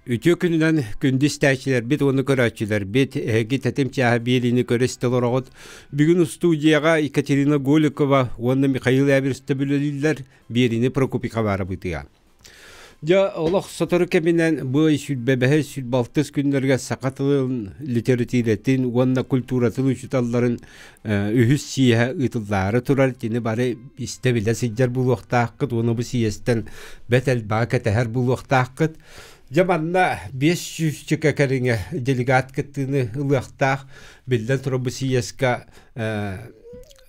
Үтүө күнүнэн күндү истээччилэрбит уонна көрөөччүлэрбит, эһиги тэтим чааһа биэриини көрө истэ олороҕут. Бүгүн устуудьуйаҕа Екатерина Голикова уонна Михаил Эверстов үлэлииллэр, биэриини Прокопий Хабаров ыытыа. Дьэ, олох сотору кэминэн бу ый сүүрбэбэһис, сүүрбалтыс күннэргэ саха тылын, литературатын уонна культуратын учууталларын үһүс сийиэһэ ыытыллаары турар. Итини бары истэ-билэ сылдьар буолуохтааххыт уонна бу сийиэстэн бэрт элбэҕи кэтэһэр буолуохтааххыт. Дьэ, манна 500 чөкө кэриҥэ делегат кыттыыны ылыахтаах. Биллэн турар, бу сийиэскэ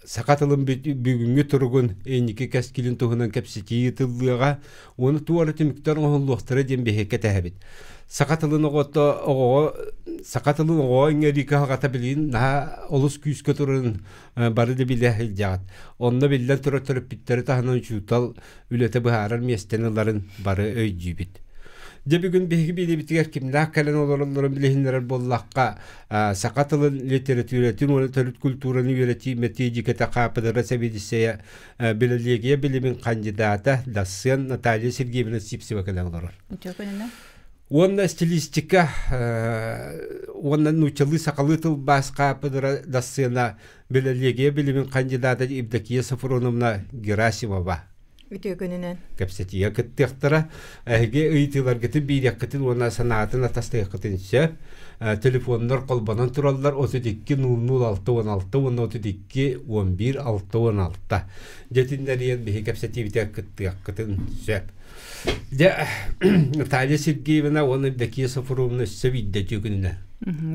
саха тылын бүгүҥҥү туругун инники кэскилин туһунан кэпсэтии ыытыллыаҕа уонна туора түмүктэр оҥоһуллуохтара диэн биһиги кэтэһэбит. Саха тылын оҕото оҕоҕо саха тылын оҕоҕо иҥэрии кыһалҕата билигин наһаа олус күүскэ турарын бары да билэ сылдьаҕыт. Онно биллэн турар төрөппүттэри таһынан учуутал үлэтэ быһаарар миэстэни ыларын бары өйдүүбүт. Дьэ бүгүн биһиги биэриибитигэр кимнээх кэлэн олороллорун билиһиннэрэр буоллахха, саха тылын, литературатын уонна төрүт культураны үөрэтии методиката хаапыдыра сэбиэдиссэйэ билэлиэгийэ билимин кандидата Дассыан Наталья Сергеевна Сипсева кэлэн олорор. Үтүө күнүнэн. Уонна стилистика уонна нууччалыы сахалыы тылбаас хаапыдыра Дассыана билэлиэгийэ билимин кандидата Евдокия Софроновна Герасимова. Үтүө күнүнэн. Кэпсэтиигэ кыттыахтара. Эһиги ыйытыыларгытын биириэххитин уонна санаатын атастыаххытын сөп. Телефоннар холбонон тураллар 32 00 616 уонна 32 11 616. Дьэтиннэриэн биһи кэпсэтиибитигэр кыттыаххытын сөп. Дьэ, Наталья Сергеевна уонна Евдокия Софроновна өссө биирдэ үтүө күнүнэн.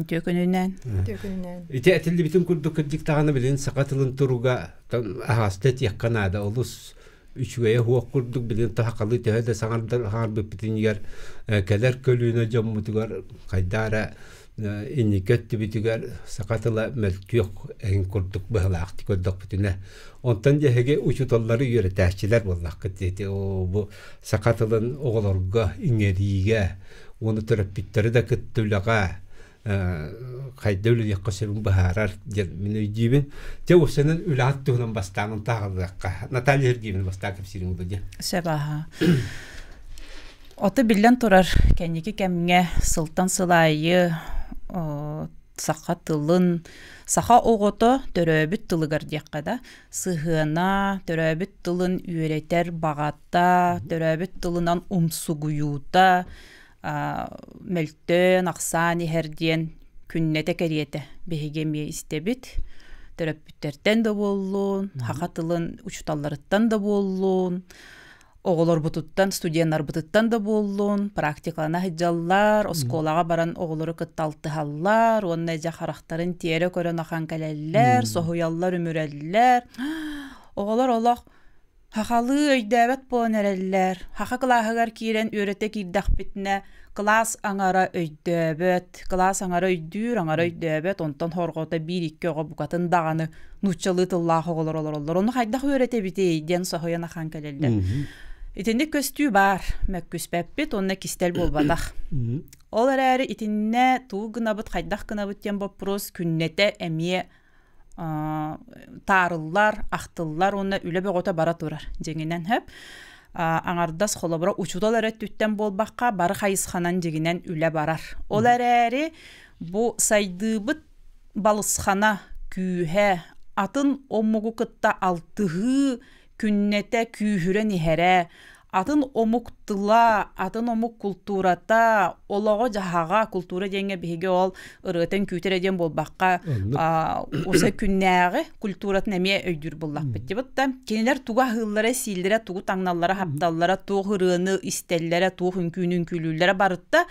Үтүө күнүнэн. Үтүө күнүнэн. Ити этиллибитин курдук кырдьык даҕаны билигин саха тылын туруга аһаҕаста этиэххэ наада олус үчүгэйэ суох курдук билигин сахалыы төһө да саҥардар саҥарбыппытын кэлэр көлүөнэ дьоммутугар хайдах эрэ инники өттүбүтүгэр саха тыла мөлтүөх эҥин курдук быһылаахтык көрдөхпүтүнэ онтон дьэһиги учууталлары үөрэтээччилэр буоллаххыт ити бу саха тылын оҕолорго иҥэриигэ уонна төрөппүттэри да кытта үлэҕэ хайда үлэлиэххэ сөбүн быһаарар диэн мин өйдүүбүн. Дьэ уопсайынан үлэҕит туһунан бастаан тааҕыллыахха. Наталья Сергеевна бастаан кэпсиириҥ буолуо диэн. Сөп аһа. Ото биллэн турар, кэнники кэмҥэ сылтан сыл аайы саха тылын, саха оҕото төрөөбүт тылыгар диэххэ да, сыһыана, төрөөбүт тылын үөрэтэр баҕата, төрөөбүт тылынан умсугуйуута, мөлтөөн, ахсаан иһэр диэн күннэтэ кэриэтэ биһиги эмиэ истэбит. Төрөппүттэртэн да буоллун, саха тылын учууталларыттан да буоллун, оҕолорбутуттан, студеннарбытыттан да буоллун, практикалана сылдьаллар, оскуолаҕа баран оҕолору кытта алтыһаллар уонна дьэ харахтарын тиэрэ көрөн ахан кэлэллэр, соһуйаллар, өмүрэллэр. Оҕолор олох Сахалыы өйдөөбөт буолан эрэллэр. Саха кылааһыгар киирэн үөрэтэ киирдэхпитинэ, кылаас аҥара өйдөөбөт, кылаас аҥара өйдүүр, аҥара өйдөөбөт, онтон хорҕото биир-икки оҕо букатын даҕаны нууччалыы тыллаах оҕолор олороллор. Ону хайдах үөрэтэбитий диэн соһуйан ахан кэлэллэр. Итинник көстүү баар, мөккүспэппит уонна кистэл буолбатах. Ол эрээри итиннэ тугу гынабыт, хайдах гынабыт диэн боппуруос күннэтэ эмиэ таарыллар, ахтыллар уонна үлэ бөҕөтө бара турар дьиҥинэн сөп. Аҥардас холобура учуутал эрэ өттүттэн буолбакка бары хайысханан дьиҥинэн үлэ барар. Ол эрээри бу сайдыыбыт балысхана, күүһэ, атын омугу кытта алтыһыы күннэтэ күүһүрэн иһэрэ, атын омук тыла, атын омук култуурата, олоҕо-дьаһаҕа, култуура диэҥҥэ биһиги ол ырыатын күүтэрэ диэн буолбакка, уса күннээҕи культуратын эмиэ өйдүүр буллахпыт дибит да. Кинилэр тугу аһыыллара, сииллэрэ, тугу таҥналлара, хапталлара, туох ырыаны истэллэрэ, туох үҥкүүнү үҥкүүлүүллэрэ барыта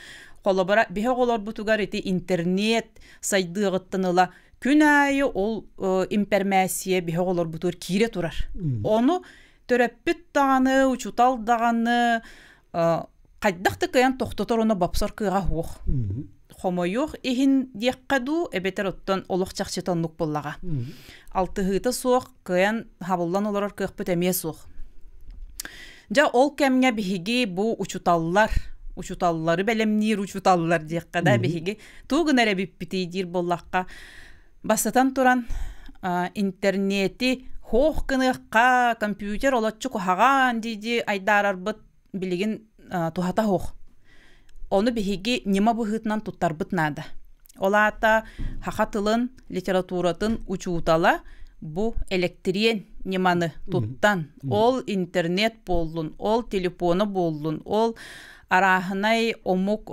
холобура биһи оҕолорбутугар ити интернет сайдыаҕыттан ыла күн аайы ол импэрмээссийэ биһи оҕолорбутугар киирэ турар. Ону төрөппүт даҕаны, учуутал даҕаны хайдах да кыайан тохтотор уонна бопсор кыаҕа суох. Хомойуох иһин диэххэ дуу, эбэтэр оттон олох чахчыта оннук буоллаҕа. Алтыһыыта суох, кыайан хабыллан олорор кыахпыт эмиэ суох. Дьэ, ол кэмҥэ биһиги бу учуталлар, учуталлары бэлэмниир учуталлар диэххэ да, биһиги тугу гынар эбиппитий диир буоллахха, бастатан туран, интернети хоох гыныахха, компьютер олоччу куһаҕан дии-дии айдаарарбыт билигин туһата суох. Ону биһиги ньыма быһыытынан туттарбыт наада. Ол аата саха тылын, литературатын учуутала бу электириэн ньыманы туттан, ол интернет буоллун, ол телефона буоллун, ол арааһынай омук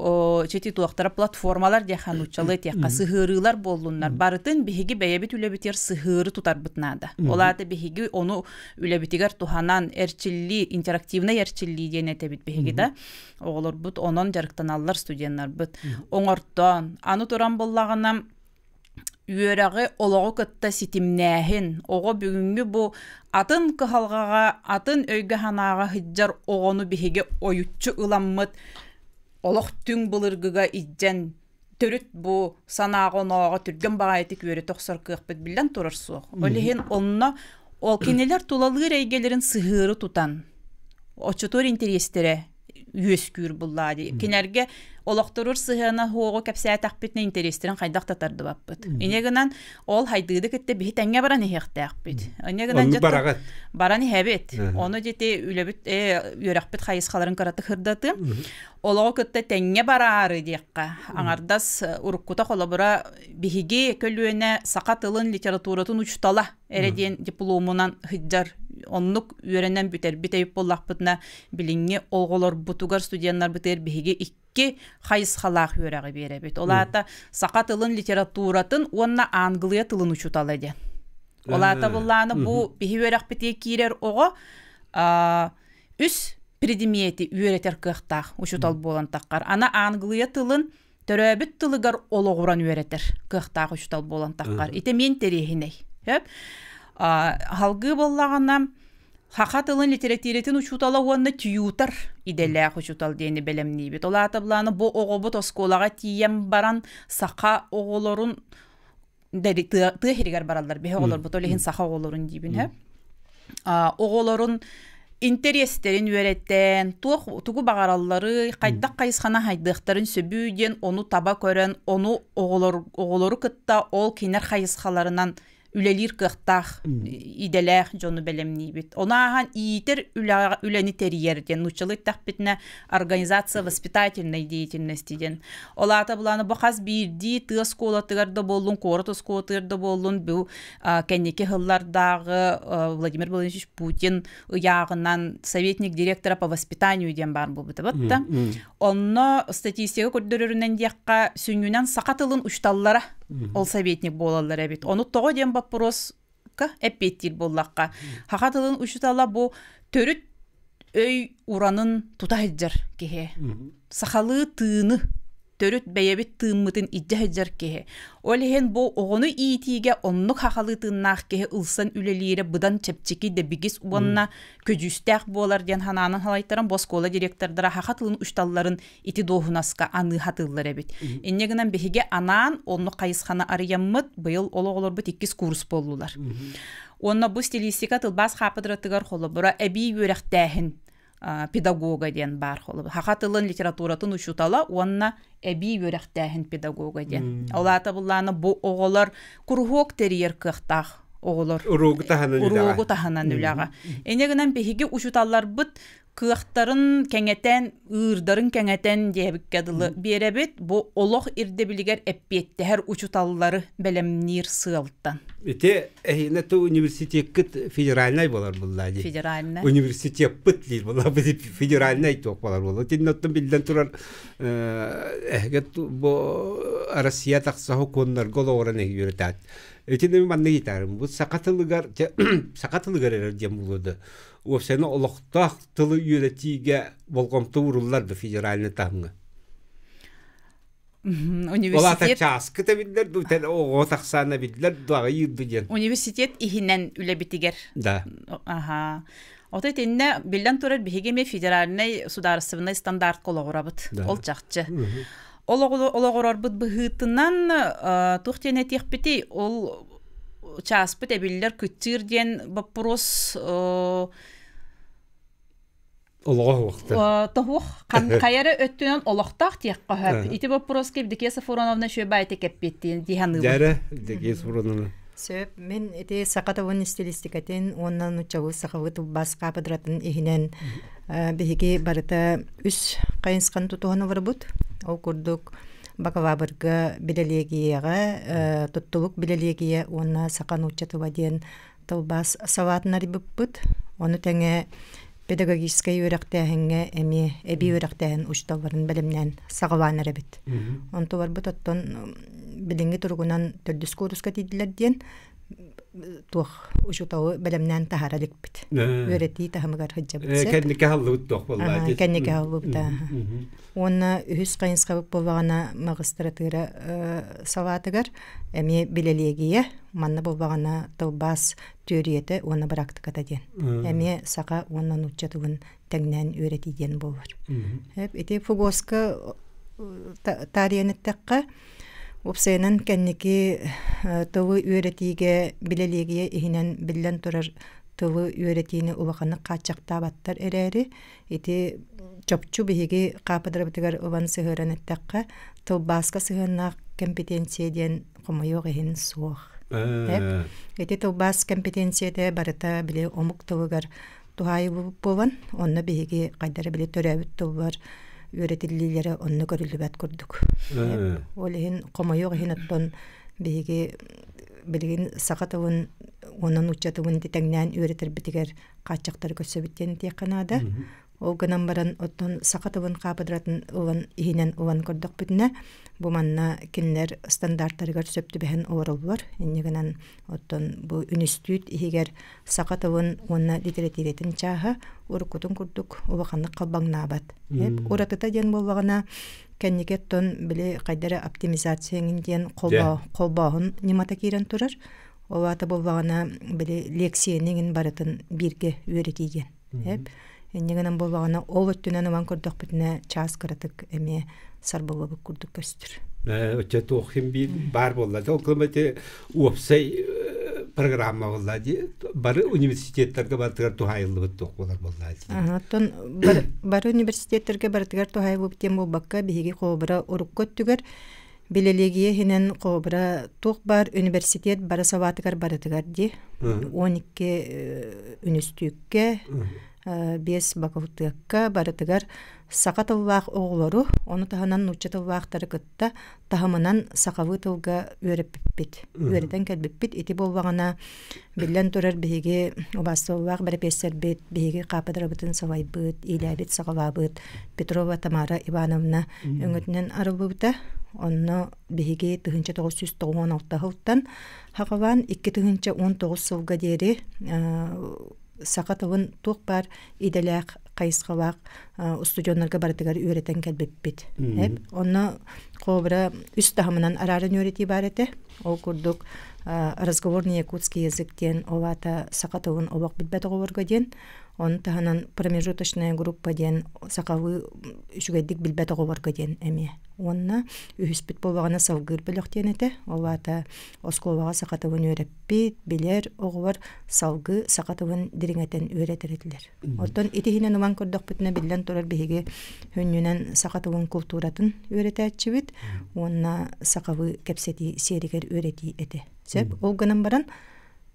чити туохтара платформалар диэхэ нууччалыы этиэххэ сыһыарыылар буоллуннар барытын биһиги бэйэбит үлэбитигэр сыһыары тутарбыт наада. Ол аата биһиги ону үлэбитигэр туһанан эрчиллии, интерактивнай эрчиллии диэн этэбит биһиги да. Оҕолорбут онон дьарыктаналлар студеннарбыт. Оҥортоон, аны туран буллаҕына үөрэҕи олоҕу кытта ситимнээһин, оҕо бүгүҥҥү бу атын кыһалҕаҕа, атын өйгө-санааҕа сылдьар оҕону биһиги ойуччу ыламмыт олох түҥ былыргыга илдьэн төрүт бу санааҕа-онооҕо түргэн баҕайытык үөрэтэ охсор кыахпыт биллэн турар суох. Ол иһин онно ол кинилэр тулалыыр эйгэлэрин сыһыары тутан оччотугар интэриэстэрэ үөскүүр буллаа дии. Кинилэргэ олохторур сыһыана хуоҕу кэпсээтэхпитинэ интэриэстэрин хайдах да тардыбаппыт. Иньэ гынан ол хайдыыды кытта биһи тэҥҥэ баран иһиэхтээхпит. Иньэ гынан бараҕыт. Баран иһэбит. Ону дьити үлэбит үөрэхпит хайысхаларын кыратык хырдатым. Олоҕу кытта тэҥҥэ бараары диэххэ. Аҥардас уруккута холобура биһиги көлүөнэ саха тылын литературатын учутала эрэ диэн дипломунан сылдьар оннук үөрэнэн бүтэрбит эбит буоллахпытына билиҥҥи оҕолорбутугар студеннарбытыгар биһиги икки хайысхалаах үөрэҕи биэрэбит. Ол аата саха тылын литературатын уонна англия тылын учуутала диэн. Ол аата буллааны бу биһи үөрэхпитигэр киирэр оҕо үс предмети үөрэтэр кыахтаах учуутал буолан таххар. Ана англия тылын төрөөбүт тылыгар олоҕуран үөрэтэр кыахтаах учуутал буолан таххар. Ити мин интэриэһинэй. Сөп? Халгыы буоллаҕына, саха тылын литэрэтиирэтин учуутала уонна тьютор идэлээх учуутал диэни бэлэмниибит. Ол аата былааны бу оҕобут оскуолаҕа тиийэн баран саха оҕолорун тыа иһигэр бараллар биһи оҕолорбут ол иһин саха оҕолорун диибин һэ оҕолорун интэриэстэрин үөрэтэн туох тугу баҕараллары хайдах хайысхана хайдыахтарын сөбүү диэн ону таба көрөн ону оҕолор оҕолору кытта ол кинилэр хайысхаларынан үлэлиир кыахтаах идэлээх дьону бэлэмниибит. Ону ааһан иитэр үлэни тэрийэр диэн нууччалыы эттэхпитинэ организация воспитательной деятельности диэн. Ол аата былааны бу хас биирдии тыа оскуолатыгар да буоллун, куорат оскуолатыгар да буоллун бу кэнники сыллардааҕы Владимир Владимирович Путин ыйааҕынан советник директора по воспитанию диэн баар буолбута батта. Онно статистика көрдөрөрүнэн диэххэ сүнньүнэн саха тылын учталлара ол советник буолаллар эбит. Ону тоҕо диэн боппуруоска эппиэттиир буоллахха. Саха тылын учутала бу төрүт өй уранын тута сылдьар киһи. Сахалыы тыыны төрүт бэйэбит тыыммытын илдьэ сылдьар киһи. Ол иһин бу оҕону иитиигэ оннук хахалыы тыыннаах киһи ылсан үлэлиирэ быдан чэпчэки дэбигис уонна көдьүүстээх буолар диэн санаанан салайтаран бу оскуола директордара саха тылын учталларын ити дуоһунаска аныы хатыыллар эбит. Инньэ гынан биһиги анаан оннук хайысханы арыйаммыт быйыл ол оҕолорбут иккис курс буоллулар. Уонна бу стилистика тылбаас хаапыдыратыгар холобура эбии үөрэхтээһин педагога диэн баар холобур. Саха тылын литературатын учуутала уонна эбии үөрэхтээһин педагога диэн. Ол аата буллаана бу оҕолор куруһуок тэрийэр кыахтаах оҕолор. Уруогу таһынан үлэҕэ. Уруогу таһынан үлэҕэ. Инньэ гынан биһиги учууталларбыт кыахтарын кэҥэтэн, ыырдарын кэҥэтэн диэбиккэ дылы биэрэбит. Бу олох ирдэбилигэр эппиэттэһэр учууталлары бэлэмниир сыалтан. Ити эһиэнэ ту университеккит федеральнай болар булла дии. Федеральнай. Университеппыт диир була федеральнай туох болар була. Тинноттон биллэн турар эһигэ бу Россия тахса хокуоннарга олоҕуран эһиги үөрэтээт. Итини маннык ыйытарым. Бу саха тылыгар саха тылыгар эрэр диэн булуоду. Уопсайынан олохтоох тылы үөрэтиигэ болҕомто ууруллар да федеральный таһымҥа. Университет чааскыта биллэр ду оҕо тахсаана биллэр ду аҕыйыыр ду диэн. Университет иһинэн үлэбитигэр. Да. Аха. Ото итиннэ биллэн турар биһиги эмиэ федеральнай судаарыстыбаннай стандартка олоҕурабыт. Ол чахчы. Ол олоҕурарбыт быһыытынан туох диэн этиэхпитий ол чааспыт эбиллэр кыччыыр диэн боппуруос олоҕо суохта. Тоһуох хайа эрэ өттүнэн олохтоох диэххэ сөп. Ити боппуруоска Евдокия Сафроновна үчүгэй кэппиэттиин дии саныыбын. Дьэрэ, Евдокия Сафроновна. Сөп. Мин ити саха тылын стилистикатын уонна нууччалыы сахалыы тылбаас кафедратын иһинэн биһиги барыта үс хайысханы тутуһан олорбут. Ол курдук бакалаврга билэлиэгийэҕэ туттулук билэлиэгийэ уонна саха нуучча тыла диэн тылбаас салаатын арыйбыппыт. Ону тэҥэ педагогическай үөрэхтээһиҥҥэ эмиэ эбии үөрэхтээһин учууталларын бэлэмнээн саҕалаан эрэбит. Онтуларбыт оттон билиҥҥи туругунан төрдүс кууруска тиийдилэр диэн туох учууталы бэлэмнээн таһаара иликпит. Үөрэтии таһымыгар сылдьабыт. Кэнники аһыллыбыт туох буолла? Кэнники аһыллыбыта. Уонна үһүс хайысхабыт буоллаҕына магистратура салаатыгар эмиэ билэлиэгийэ, манна буоллаҕына тылбаас түөрүйэтэ уонна быраактыката диэн. Эмиэ саха уонна нуучча тылын тэҥнээн үөрэтии диэн буолар. Ити ФГОСка таарыйан эттэххэ, уопсайынан кэнники тылы үөрэтиигэ билэлиэгийэ иһинэн биллэн турар тылы үөрэтиини улаханнык хааччахтаабаттар эрээри, ити чопчу биһиги хаапыдырабытыгар ылан сыһыаран эттэххэ, тылбааска сыһыаннаах компетенция диэн хомойуох иһин суох. Ити тылбаас компетенцията барыта били омук тылыгар туһаайыллыбыт буолан, онно биһиги хайдара били төрөөбүт тыллар үөрэтиллиилэрэ онно көрүллүбэт курдук. Ол иһин хомойуох иһин оттон биһиги билигин саха тылын уонна нуучча тылын тэҥнээн үөрэтэрбитигэр хааччахтары көрсөбүт диэн этиэххэ наада. Ол гынан баран оттон саха тылын хаапыдыратын ылан иһинэн ылан көрдөхпүтүнэ, бу манна кинилэр стандартарыгар сөп түбэһэн олороллор. Инньэ гынан оттон бу үнүстүүт иһигэр саха тылын уонна литэрэтиирэтин чааһа уруккутун курдук улаханнык халбаҥнаабат. Уратыта диэн буоллаҕына, кэнники оттон били хайда эрэ оптимизация эҥин диэн холбооһун ньымата киирэн турар. Ол аата буоллаҕына, били лиэксийэни эҥин барытын бииргэ үөрэтии диэн. Инньэ гынан буоллаҕына, ол өттүнэн ылан көрдөхпүтүнэ, чаас кыратык эмиэ сарбыллыбыт курдук көстөр. Оччо туох иһин биир баар буолла. Ол кылым ити уопсай программа буолла дии. Бары университеттарга барытыгар туһаайыллыбыт туох буолар буолла дии. Оттон бары университеттарга барытыгар туһаайыллыбыт диэн буолбакка, биһиги холобура урукку өттүгэр Билэлиэгийэ иһинэн холобура туох баар университет бары салаатыгар барытыгар дии 12 үнүстүүккэ, 5 бакылтыакка барытыгар саха тыллаах оҕолору, ону таһынан нуучча тыллаахтары кытта таһымынан сахалыы тылга үөрэппиппит, үөрэтэн кэлбиппит. Ити буоллаҕына, биллэн турар, биһиги убаастабыллаах бэрэпиэссэрбит, биһиги хаапыдырабытын салайбыт, иилээбит-саҕалаабыт Петрова Тамара Ивановна өҥөтүнэн арыллыбыта. Онно биһиги 1996 сылтан саҕалаан 2019 сылга диэри саха тылын туох баар идэлээх хайысхалаах устудьуоннарга барытыгар үөрэтэн кэлбиппит. Онно холобура үс таһымынан арааран үөрэтии баар этэ. Ол курдук разговорный якутский язык диэн ол аата саха тылын олох билбэт оҕолорго диэн Ону таһынан промежуточная группа диэн сахалыы үчүгэйдик билбэт оҕолорго диэн эмиэ. Уонна үһүспүт буоллаҕына салгыыр бөлөх диэн этэ. Ол аата оскуолаҕа саха тылын үөрэппит, билэр оҕолор салгыы саха тылын дириҥэтэн үөрэтэр этилэр. Оттон ити иһинэн ылан көрдөхпүтүнэ биллэн турар биһиги сүнньүнэн саха тылын култууратын үөрэтээччибит уонна сахалыы кэпсэтии сиэригэр үөрэтии этэ. Сөп. Ол гынан баран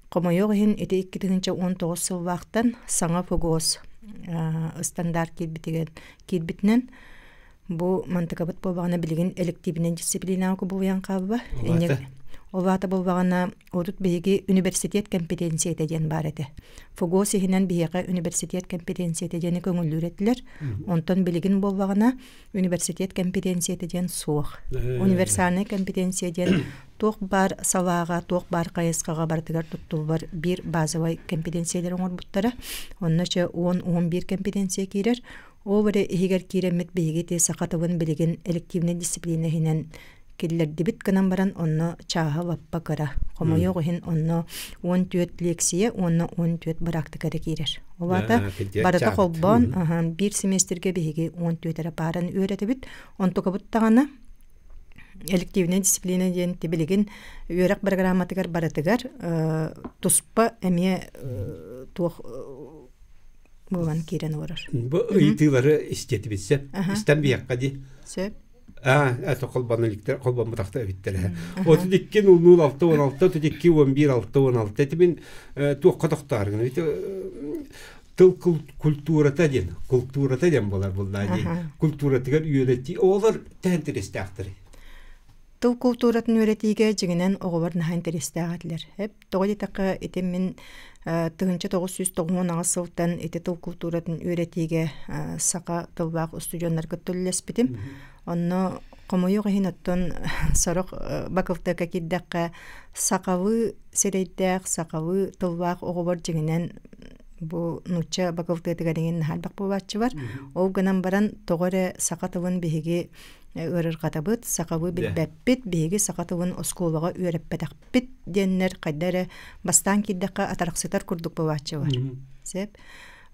Хомойуох иһин, ити 2019 сыллаахтан саҥа ФГОС стандарт киирбитигэр киирбитинэн бу мантыкабыт буоллаҕына билигин элективинэй дисциплинаҕа кубулуйан хаалла. Ол аата буоллаҕына урут биһиги университет компетенцията диэн баар этэ. ФГОС иһинэн биһиэхэ университет компетенцията диэни көҥүллүүр этилэр. Онтон билигин буоллаҕына университет компетенцията диэн суох. Универсальнай компетенция диэн туох баар салааҕа, туох баар хайысхаҕа барытыгар туттуллар биир базовай компетенциялары оҥорбуттара. Онно чэ 10-11 компетенция киирэр. Ол эрэ иһигэр киирэммит биһиги ити саха тылын билигин элективнэй дисциплина иһинэн киллэрдибит гынан баран онно чааһа лаппа кыра. Хомойуох иһин онно 14 лекция уонна 14 быраактыка эрэ киирэр. Ол аата барыта холбоон биир семестргэ биһиги 14 эрэ пааран үөрэтэбит. Онтукабыт даҕаны элективнэй дисциплина диэн билигин үөрэх программатыгар барытыгар туспа эмиэ туох буолан киирэн олорор. Бу ыйытыылары истиэтибит сөп. Истэн биһиэххэ дии. Сөп. Аа, это холбонуликтер холбоммутахта эбиттэр. 32 00 6 16 32 11 6 16 этибин туохха тохтооргун. Тыл культурата диэн, култуурата диэн буолар буллаа дии. Культуратыгар үөрэтии оҕолор төһө интэриэстээхтэрий? Тыл култууратын үөрэтиигэ дьиҥинэн оҕолор наһаа интэриэстээх этилэр. Эп тоҕо диэтэххэ ити мин 1998 сылтан ити тыл култууратын үөрэтиигэ саха тыллаах устудьуоннарга үлэлэспитим. Онно хомойуох иһин оттон сорох бакылтыакка киирдэххэ сахалыы сирэйдээх, сахалыы тыллаах оҕолор дьиҥинэн бу нуучча бакылтыатыгар иҥин наһаа элбэх буолааччылар. Ол гынан баран тоҕо эрэ саха тылын биһиги ыарырҕатабыт, сахалыы билбэппит, биһиги саха тылын оскуолаҕа үөрэппэтэхпит диэннэр хайда эрэ бастаан киирдэххэ атарахсытар курдук буолааччылар. Сөп.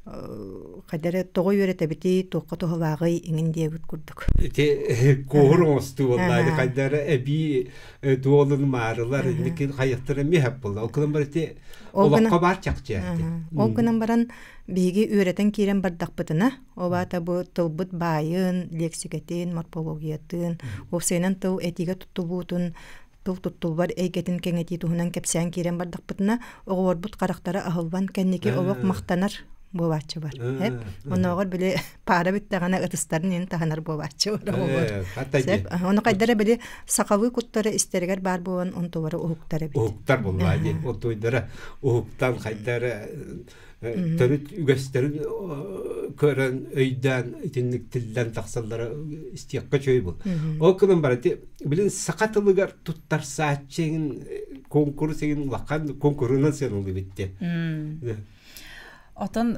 Хайда эрэ тоҕо үөрэтэбитий, туохха туһалааҕый иҥин диэбит курдук. Ити куоһур оҥостуу буоллаа, хайда эрэ эбии туолун маарылар, инники хайыктара эмиэ сөп буолла. Ол гынан баран ити олоххо баар чахчы. Ол гынан баран биһиги үөрэтэн киирэн бардахпытына, Ол аата бу тылбыт баайын, лиэксикэтин, морфологиятын, уопсайынан тыл этиигэ туттулуутун, тыл туттуллар эйгэтин кэҥэтии туһунан кэпсээн киирэн бардахпытына, оҕолорбут харахтара аһыллан кэнники олох махтанар буолааччы бар. Оннооҕор били паара бүттэҕинэ ытыстарын иһин таһынар буолааччы бар оҕолор. Ону хайдара били сахалыы куттара истэригэр баар буолан онтулара уһуктар эбит. Уһуктар буоллаа дии. Онтуйдара уһуктан хайдара төрүт үгэстэрин көрөн, өйдөөн итинник тиллэн тахсаллара истиэххэ үчүгэй буол. Ол гынан баран билин саха тылыгар туттарсааччыгын конкурс эгин улахан конкурунан сыаналыыбыт диэн. Отон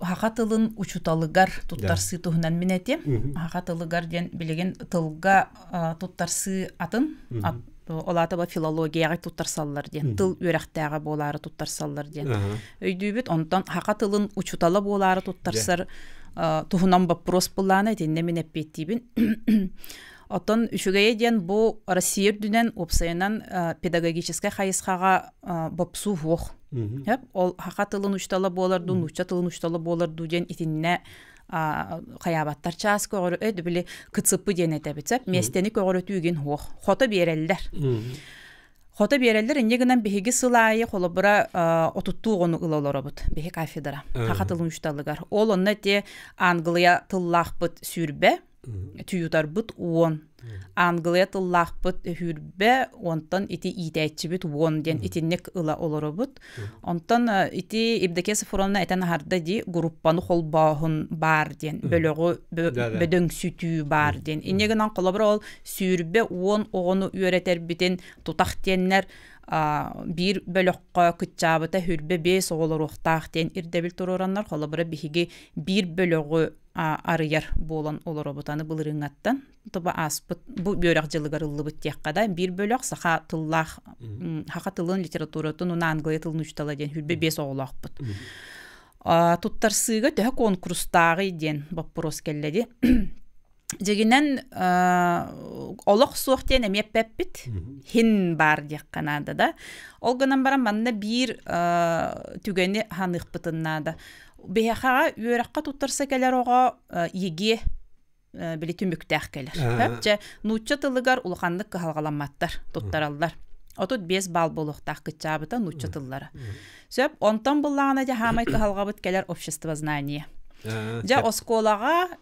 саха тылын учуталыгар туттарсыы туһунан мин этим. Саха тылыгар диэн билигин тылга туттарсыы атын ол аата филологияҕа туттарсаллар диэн тыл үөрэхтээҕэ буолаары туттарсаллар диэн өйдүүбүт онтон саха тылын учутала буолаары туттарсар туһунан боппуруос буллаана итиннэ мин эппиэттиибин Оттон үчүгэйэ диэн бу Россия үрдүнэн уопсайынан педагогическай хайысхаҕа бопсуу суох. Ол саха тылын учутала буолар дуу, нуучча тылын учутала буолар дуу диэн итиннэ хайаабаттар чаас көҕөрө өй били кыцыппы диэн этэбит сөп миэстэни көҕөрөтүүгүн хуох хото биэрэллэр хото биэрэллэр инньэ гынан биһиги сыл аайы холобура отуттуу оҕону ыла олоробут биһи кафедра саха тылын учуталыгар ол онно те англия тыллаахпыт сүүрбэ Түютарбыт уон, Англия тыллаахпыт өһүүрбэ, онтон ити иитээччибит уон диэн итинник ыла олоробут. Онтон ити Евдокия Сафроновна этэн аһарда дии, группаны холбооһун баар диэн, бөлөҕү бөдөҥсүтүү баар диэн. Инньэ гынан холобур ол сүүрбэ уон оҕону үөрэтэрбитин тутах диэннэр биир бөлөххө кыччаабыта хүрбэ биэс оҕолоруохтаах диэн ирдэбил туруораннар холобура биһиги биир бөлөҕү арыйар буолан олоробут аны былырыыҥҥаттан тобо ааспыт бу үөрэх дьылыгар ыллыбыт диэххэ да биир бөлөх саха тыллаах саха тылын литературатын уонна англия тылын учуутала диэн хүрбэ биэс оҕолоохпут туттарсыыга төһө конкурстааҕый диэн боппуруос кэллэ дии дьигинэн олох суох диэн эмиэ эппэппит хин баар диэххэ наада да ол гынан баран манна биир түгэни ханыахпытын наада Биһиэхэҕэ үөрэххэ туттарса кэлэр оҕо ЕГЭ били түмүктээх кэлэр. Чэ, нуучча тылыгар улаханнык кыһалҕаламматтар, туттараллар. 35 балл буолуохтаах кыччаабыта нуучча тыллара. Сөп, онтон буллаҕына дьэ хаамай кыһалҕабыт кэлэр обществознание. Дьэ, оскуолаҕа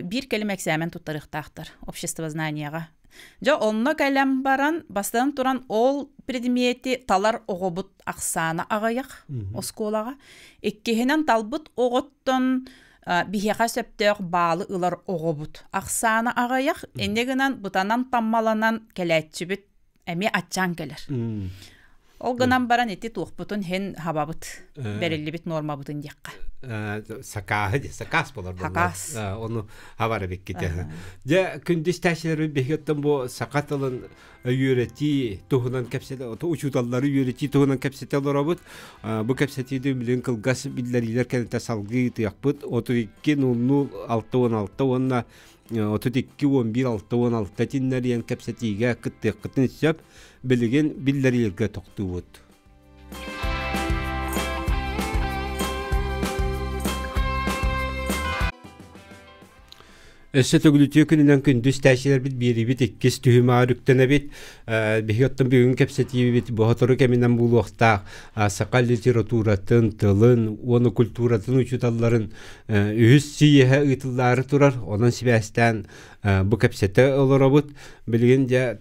биир кэлим эксээмэн туттарыахтаахтар обществознаниеҕа. Дьэ, онно кэлэн баран, бастатан туран, ол предмети талар оҕобут ахсаана аҕыйах оскуолаҕа. Иккиһинэн, талбыт оҕоттон биһиэхэ сөптөөх баалы ылар оҕобут ахсаана аҕыйах. Инньэ гынан, бытанан таммаланан кэлээччибит эмиэ аччаан кэлэр. Ол гынан баран ити туохпутун һин хабабыт, бэриллибит нуормабытын диэххэ. Сакааһы дии, сакаас болар Сакаас. Ону хабар эбиккит. Дьэ, күндү истээччилэрбит биһиги бу саха тылын үөрэтии туһунан кэпсэтэ, учууталлары үөрэтии туһунан кэпсэтэ олоробут. Бу кэпсэтиини билигин кылгас биллэриилэр кэнниттэн салгыы ыытыахпыт. 32 00 66 уонна 32 11 66 тиннэриэн кэпсэтиигэ кыттыаххытын сөп. Билигин биллэриилэргэ тохтуубут. Өссө төгүлүтүө күнүнэн күндү истээччилэрбит биэриибит иккис түһүмэҕэр үктэнэбит. Биһиги оттон бүгүн кэпсэтиибит боһотору кэминэн буолуохтаах саха литературатын, тылын уонна культуратын учууталларын үһүс сийиэһэ ыытыллаары турар. Онон сибээстээн бу кэпсэтэ олоробут. Билигин дьэ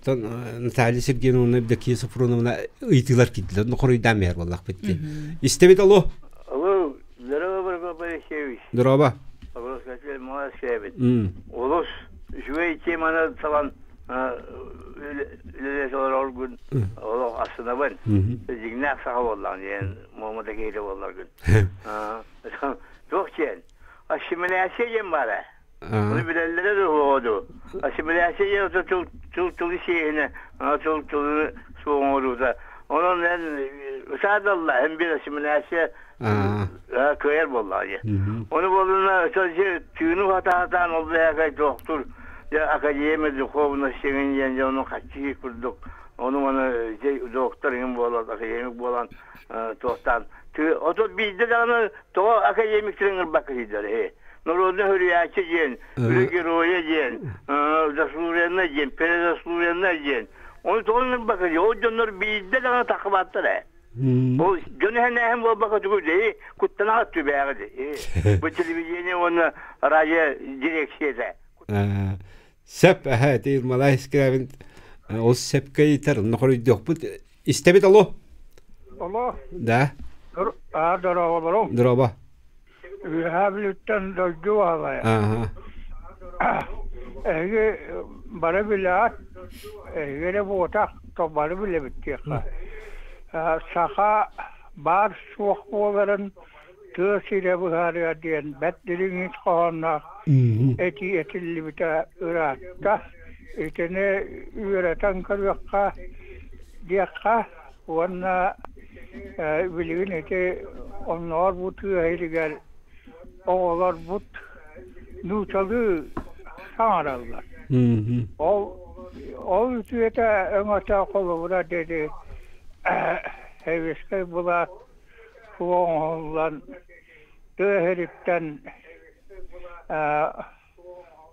Наталья Сергеевна уонна Евдокия Софроновна ыйытыылар киирдилэр. Хоруйдаан биһэр буоллахпыт дии. Истэбит алло. Алло, здорово, Борисевич. Здорово. Олус үчүгэй теманы талан үлэлэс олороргун олох астынабын. Дьиҥнээх саха буоллаҕын диэн муома да киһитэ буолларгын. Туох диэн? Ассимиляция диэн баара. Ону билэллэрэ да суоҕа дуу. Ассимиляция диэн тыл тыл тылы сиэһинэ, тыл тылы суох оҥоруута. Онон эн ысаадалла эн биир ассимиляция кыайар буоллаҕа дии. Ону буоллуна тыыны хатаатаан ол бэһэкэй туохтур академия духовности диэн дьону хаччыы курдук ону маны доктор иҥин буолан академик буолан туохтаан отут биирдэ даҕаны тоҕо академиктарын ыҥырбакка сылдьар народный хөрүйээччи диэн үлэ геройа диэн заслуженный диэн перезаслуженный диэн ону тоҕо ыҥырбакка ол дьоннор биирдэ даҕаны таххыбаттар ээ Ол дьон иһэнээһин буолбакка тугу үлэһи куттанаҕыт түбээҕи Бу телевидение уонна радио дирекцията. Сөп, эһэ, ити Малай Скрябин ол сөпкө ыйытар, онно хоруйдуохпут. Истэбит алло? Алло. Да. Аа, дорооболорум. Дорообо. Үөһээ Бүлүүттэн дойду баһылайа. Эһиги бары билэҕит, эһиги эрэ буотах, то бары билэбит диэххэ. Саха баар суох буоларын тыа сирэ быһаарыа диэн бэрт дириҥ ис хоһоонноох этии этиллибитэ ыраатта. Итини үөрэтэн көрүөххэ диэххэ уонна билигин ити оннооҕор бу тыа сиригэр оҕолорбут нууччалыы саҥараллар. Ол ол үтүөтэ өҥөтө холобура диэри сэбиэскэй былаас суох оҥоһуллан тыа сириттэн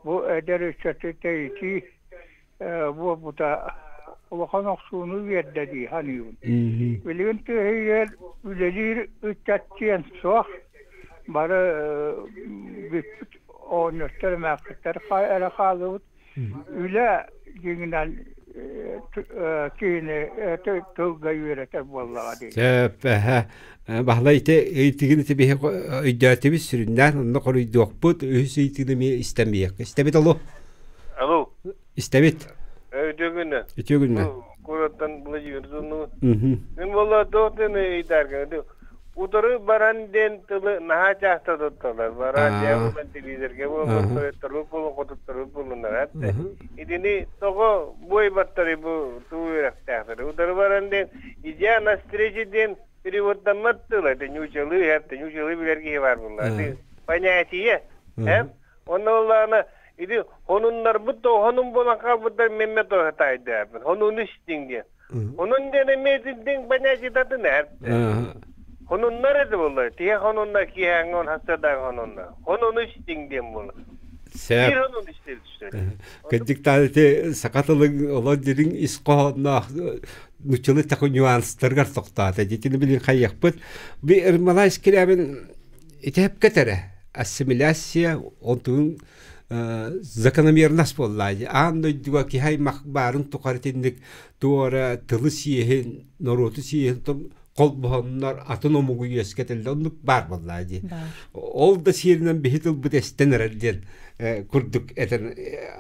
бу эдэр ыччаты тэйитии буолбута улахан охсууну биэрдэ дии саныыбын. Билигин тыа үлэлиир ыччат диэн суох. Бары бүппүт оҕонньоттор эмээхситтэр эрэ хааллыбыт. Үлэ дьиҥинэн киһини тылга үөрэтэр буоллаҕа дии. Сөп, Баһылай ити ыйытыгын ити биһи өйдөөтүбүт сүрүннээн онно хоруйдуохпут үһүс ыйытыгын эмиэ истэн биһиэххэ. Истэбит олу? Алло. Истэбит. Үтүө күннэ. Үтүө күннэ. Кураттан Владимир Зунну. Мин буолла туох диэн ыйытарга утары баран диэн тылы наһаа чааста тутталар. Баран дьэ булан телевизорга буолбуттар, булун хотуттары булуннар. Итини тоҕо буойбаттары бу туу үөрэхтээхтэр. Утары баран диэн идя на встрече диэн переводдаммат тыл это ньуучалыы это ньуучалыы билэр киһи бар булла. Понятие. Онно буоллаҕына ити хонуннарбыт да хонун буолан хаалбыттар мемме тоһо таайдаабын. Хонуну истиҥ диэн. Онун диэн эмиэ итинтиҥ понятиетатын эртэ. Хонуннар эти буолла. Тиһэ хонунна киэһээҥҥи он хастардаах хонунна. Хонуну истиҥ диэн буолла. Сөп. Кырдьык ити саха тылын олор дириҥ ис хоһоонноох нуччалыы такой нюанстарыгар тохтоото. Дитини билин хайыахпыт. Би Ермолай Скрябин итиһэпкэ тэрэ ассимиляция онтугун закономерность буоллаа аан дойдуга киһи аймах баарын тухары итинник туора тылы сиэһин норуоту сиэһин холбоһоннор атын омугу үөскэтэллэр оннук баар буоллаа дии ол да сиэринэн биһи тылбыт эстэн эрэр диэн курдук этэн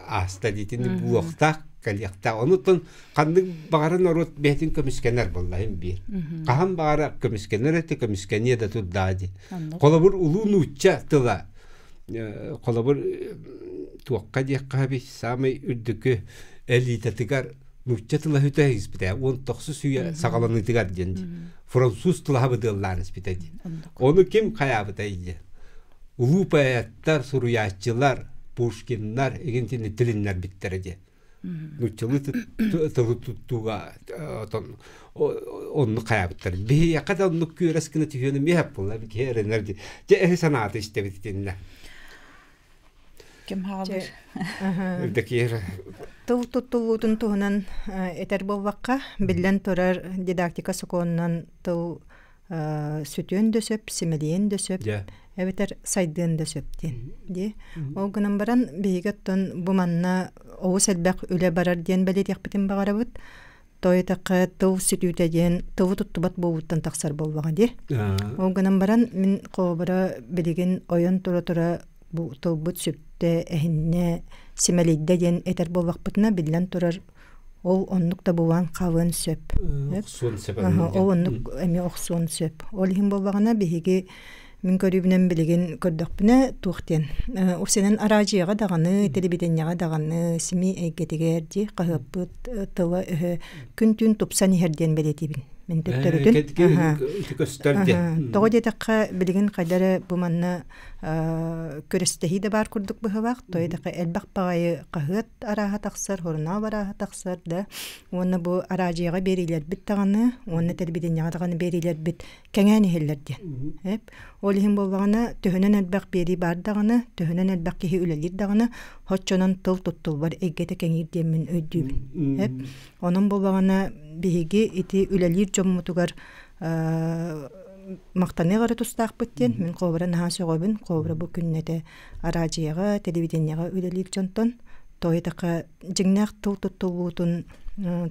ааста диитини буолуохтаах кэлиэхтээх онуттан ханнык баҕара норуот бэйэтин көмүскэнэр буоллаһын биир хаһан баҕара көмүскэнэр этэ көмүскэниэ да турдаа дии холобур улуу нуучча тыла холобур туохха диэххэ эбит саамай үрдүкү элитатыгар нуучча тыла үтэ испитэ уон тохсус үйэ саҕаланыытыгар диэн француз тыла быдыаллаан испитэ дии ону ким хайаабытай диэн улуу поэттар суруйааччылар пушкиннар игинтини тилиннэрбиттэрэ диэн нууччалыы тылы туттууга отон оннук хайаабыттар биһиэхэ да оннук күөрэс гына түһүөнү миэһэп буолла киһи эрэнэр дии дьэ эһи санаата истэбит итиннэ. Ким хаалыр? Евдокия. Тыл туттуллуутун туһунан этэр буоллахха, биллэн турар, дидактика сокуонунан тыл сүтүөн да сөп, симэлийэн да сөп, эбэтэр сайдыан да сөп диэн. Дии. Ол гынан баран, биһиги оттон бу манна олус элбэх үлэ барар диэн бэлиэтиэхпитин баҕарабыт. Тоойутахха тыл сүтүүтэ диэн тылы туттубат буолууттан тахсар буоллаҕа дии. Ол гынан баран, мин холобура билигин ойон тура-тура бу тылбыт сүттэ, эһиннэ, симэлийдэ диэн этэр буоллахпытына, биллэн турар, ол оннук да буолан хаалыан сөп. Охсуон сөп. Ол оннук эмиэ охсуон сөп. Ол иһин буоллаҕына, биһиги мин көрүүбүнэн билигин көрдөхпүнэ туох диэн усенэн араадьыйаҕа даҕаны, телевидениеҕэ даҕаны, СМИ эйгэтигэр дии хаһыаппыт тыла-өһө күн-түүн тупсан иһэр диэн бэлиэтиибин. Мин төттөрүтүн. Тоҕо диэтэххэ, билигин хайда эрэ бу манна күрэстэһии да баар курдук быһыылаах. Тоҕо диэтэххэ, элбэх баҕайы хаһыат арааһа тахсар, сурунаал арааһа тахсар да. Уонна бу араадьыйаҕа биэриилэрбит даҕаны, уонна телевидениеҕэ даҕаны биэриилэрбит кэҥээн иһэллэр диэн. Эп. Ол иһин буоллаҕына, төһөнөн элбэх биэрии баар даҕаны, төһөнөн элбэх киһи үлэлиир даҕаны, оччонон тыл туттуллар эйгэтэ кэҥиир диэммин өйдүүбүн. Эп. Онон буоллаҕына, биһиги ити үлэлиир дьоммутугар махтаныах эрэ тустаахпыт диэн мин холобура наһаа сөҕөбүн. Холобура бу күннэтэ араадьыйаҕа, телевидениеҕэ үлэлиир дьонтон тоойутахха дьиҥнээх тыл туттуллуутун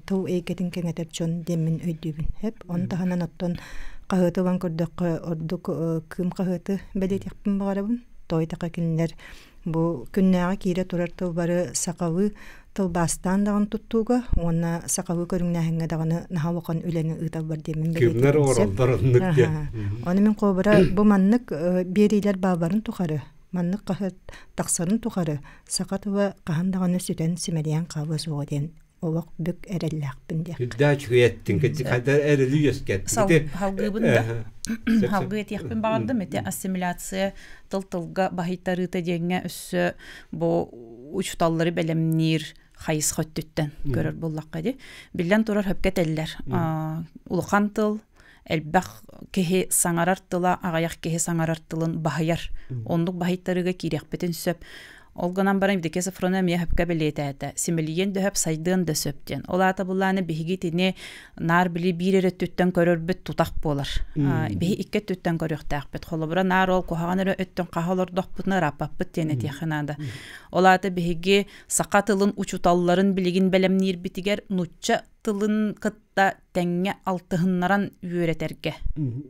тыл эйгэтин кэҥэтэр дьон диэммин өйдүүбүн. Эп ону таһынан оттон хаһыаты ылан көрдөххө ордук Кыым хаһыаты бэлиэтиэхпин баҕарабын. Тоойутахха кинилэр бу күннээҕи киирэ турар тыллары сахалыы тылбаастаан даҕаны туттууга уонна сахалыы көрүҥнээһиҥҥэ даҕаны наһаа улахан үлэни ыыталлар диэммин Кимнэр оҥороллор оннук диэн. Ону мин холобура бу маннык биэриилэр баалларын тухары, маннык хаһыат тахсарын тухары саха тыла хаһан даҕаны сүтэн симэлийэн хаалыа суоҕа диэн олох бүк эрэллээхпин диэх. Үрдээ үчүгэй эттин, хайдар эрэли үөскэттин. Халгыыбын да. Халгыы этиэхпин баҕардым. Ити ассимиляция тыл-тылга баһыйтарыыта диэҥҥэ өссө бу учуталлары бэлэмниир хайысха өттүттэн көрөр буоллахха дии. Биллэн турар хөпкө этэллэр. Улахан тыл элбэх киһи саҥарар тыла аҕыйах киһи саҥарар тылын баһыйар. Оннук баһыйтарыыга киириэхпитин сөп. Ол гынан баран Евдокия Софроновна эмиэ сөпкө бэлиэтээтэ. Симэлийиэн да сөп, сайдыан да сөп диэн. Ол аата буллааны биһиги итини наар били биир эрэ өттүттэн көрөрбүт тутах буолар. Биһи икки өттүттэн көрүөхтээхпит. Холобура, наар ол куһаҕан эрэ өттүн хаһа олордохпутуна ырааппаппыт диэн этиэххэ наада. Ол аата биһиги саха тылын учууталларын билигин бэлэмниирбитигэр нуучча тылын кытта тэҥҥэ алтыһыннаран үөрэтэргэ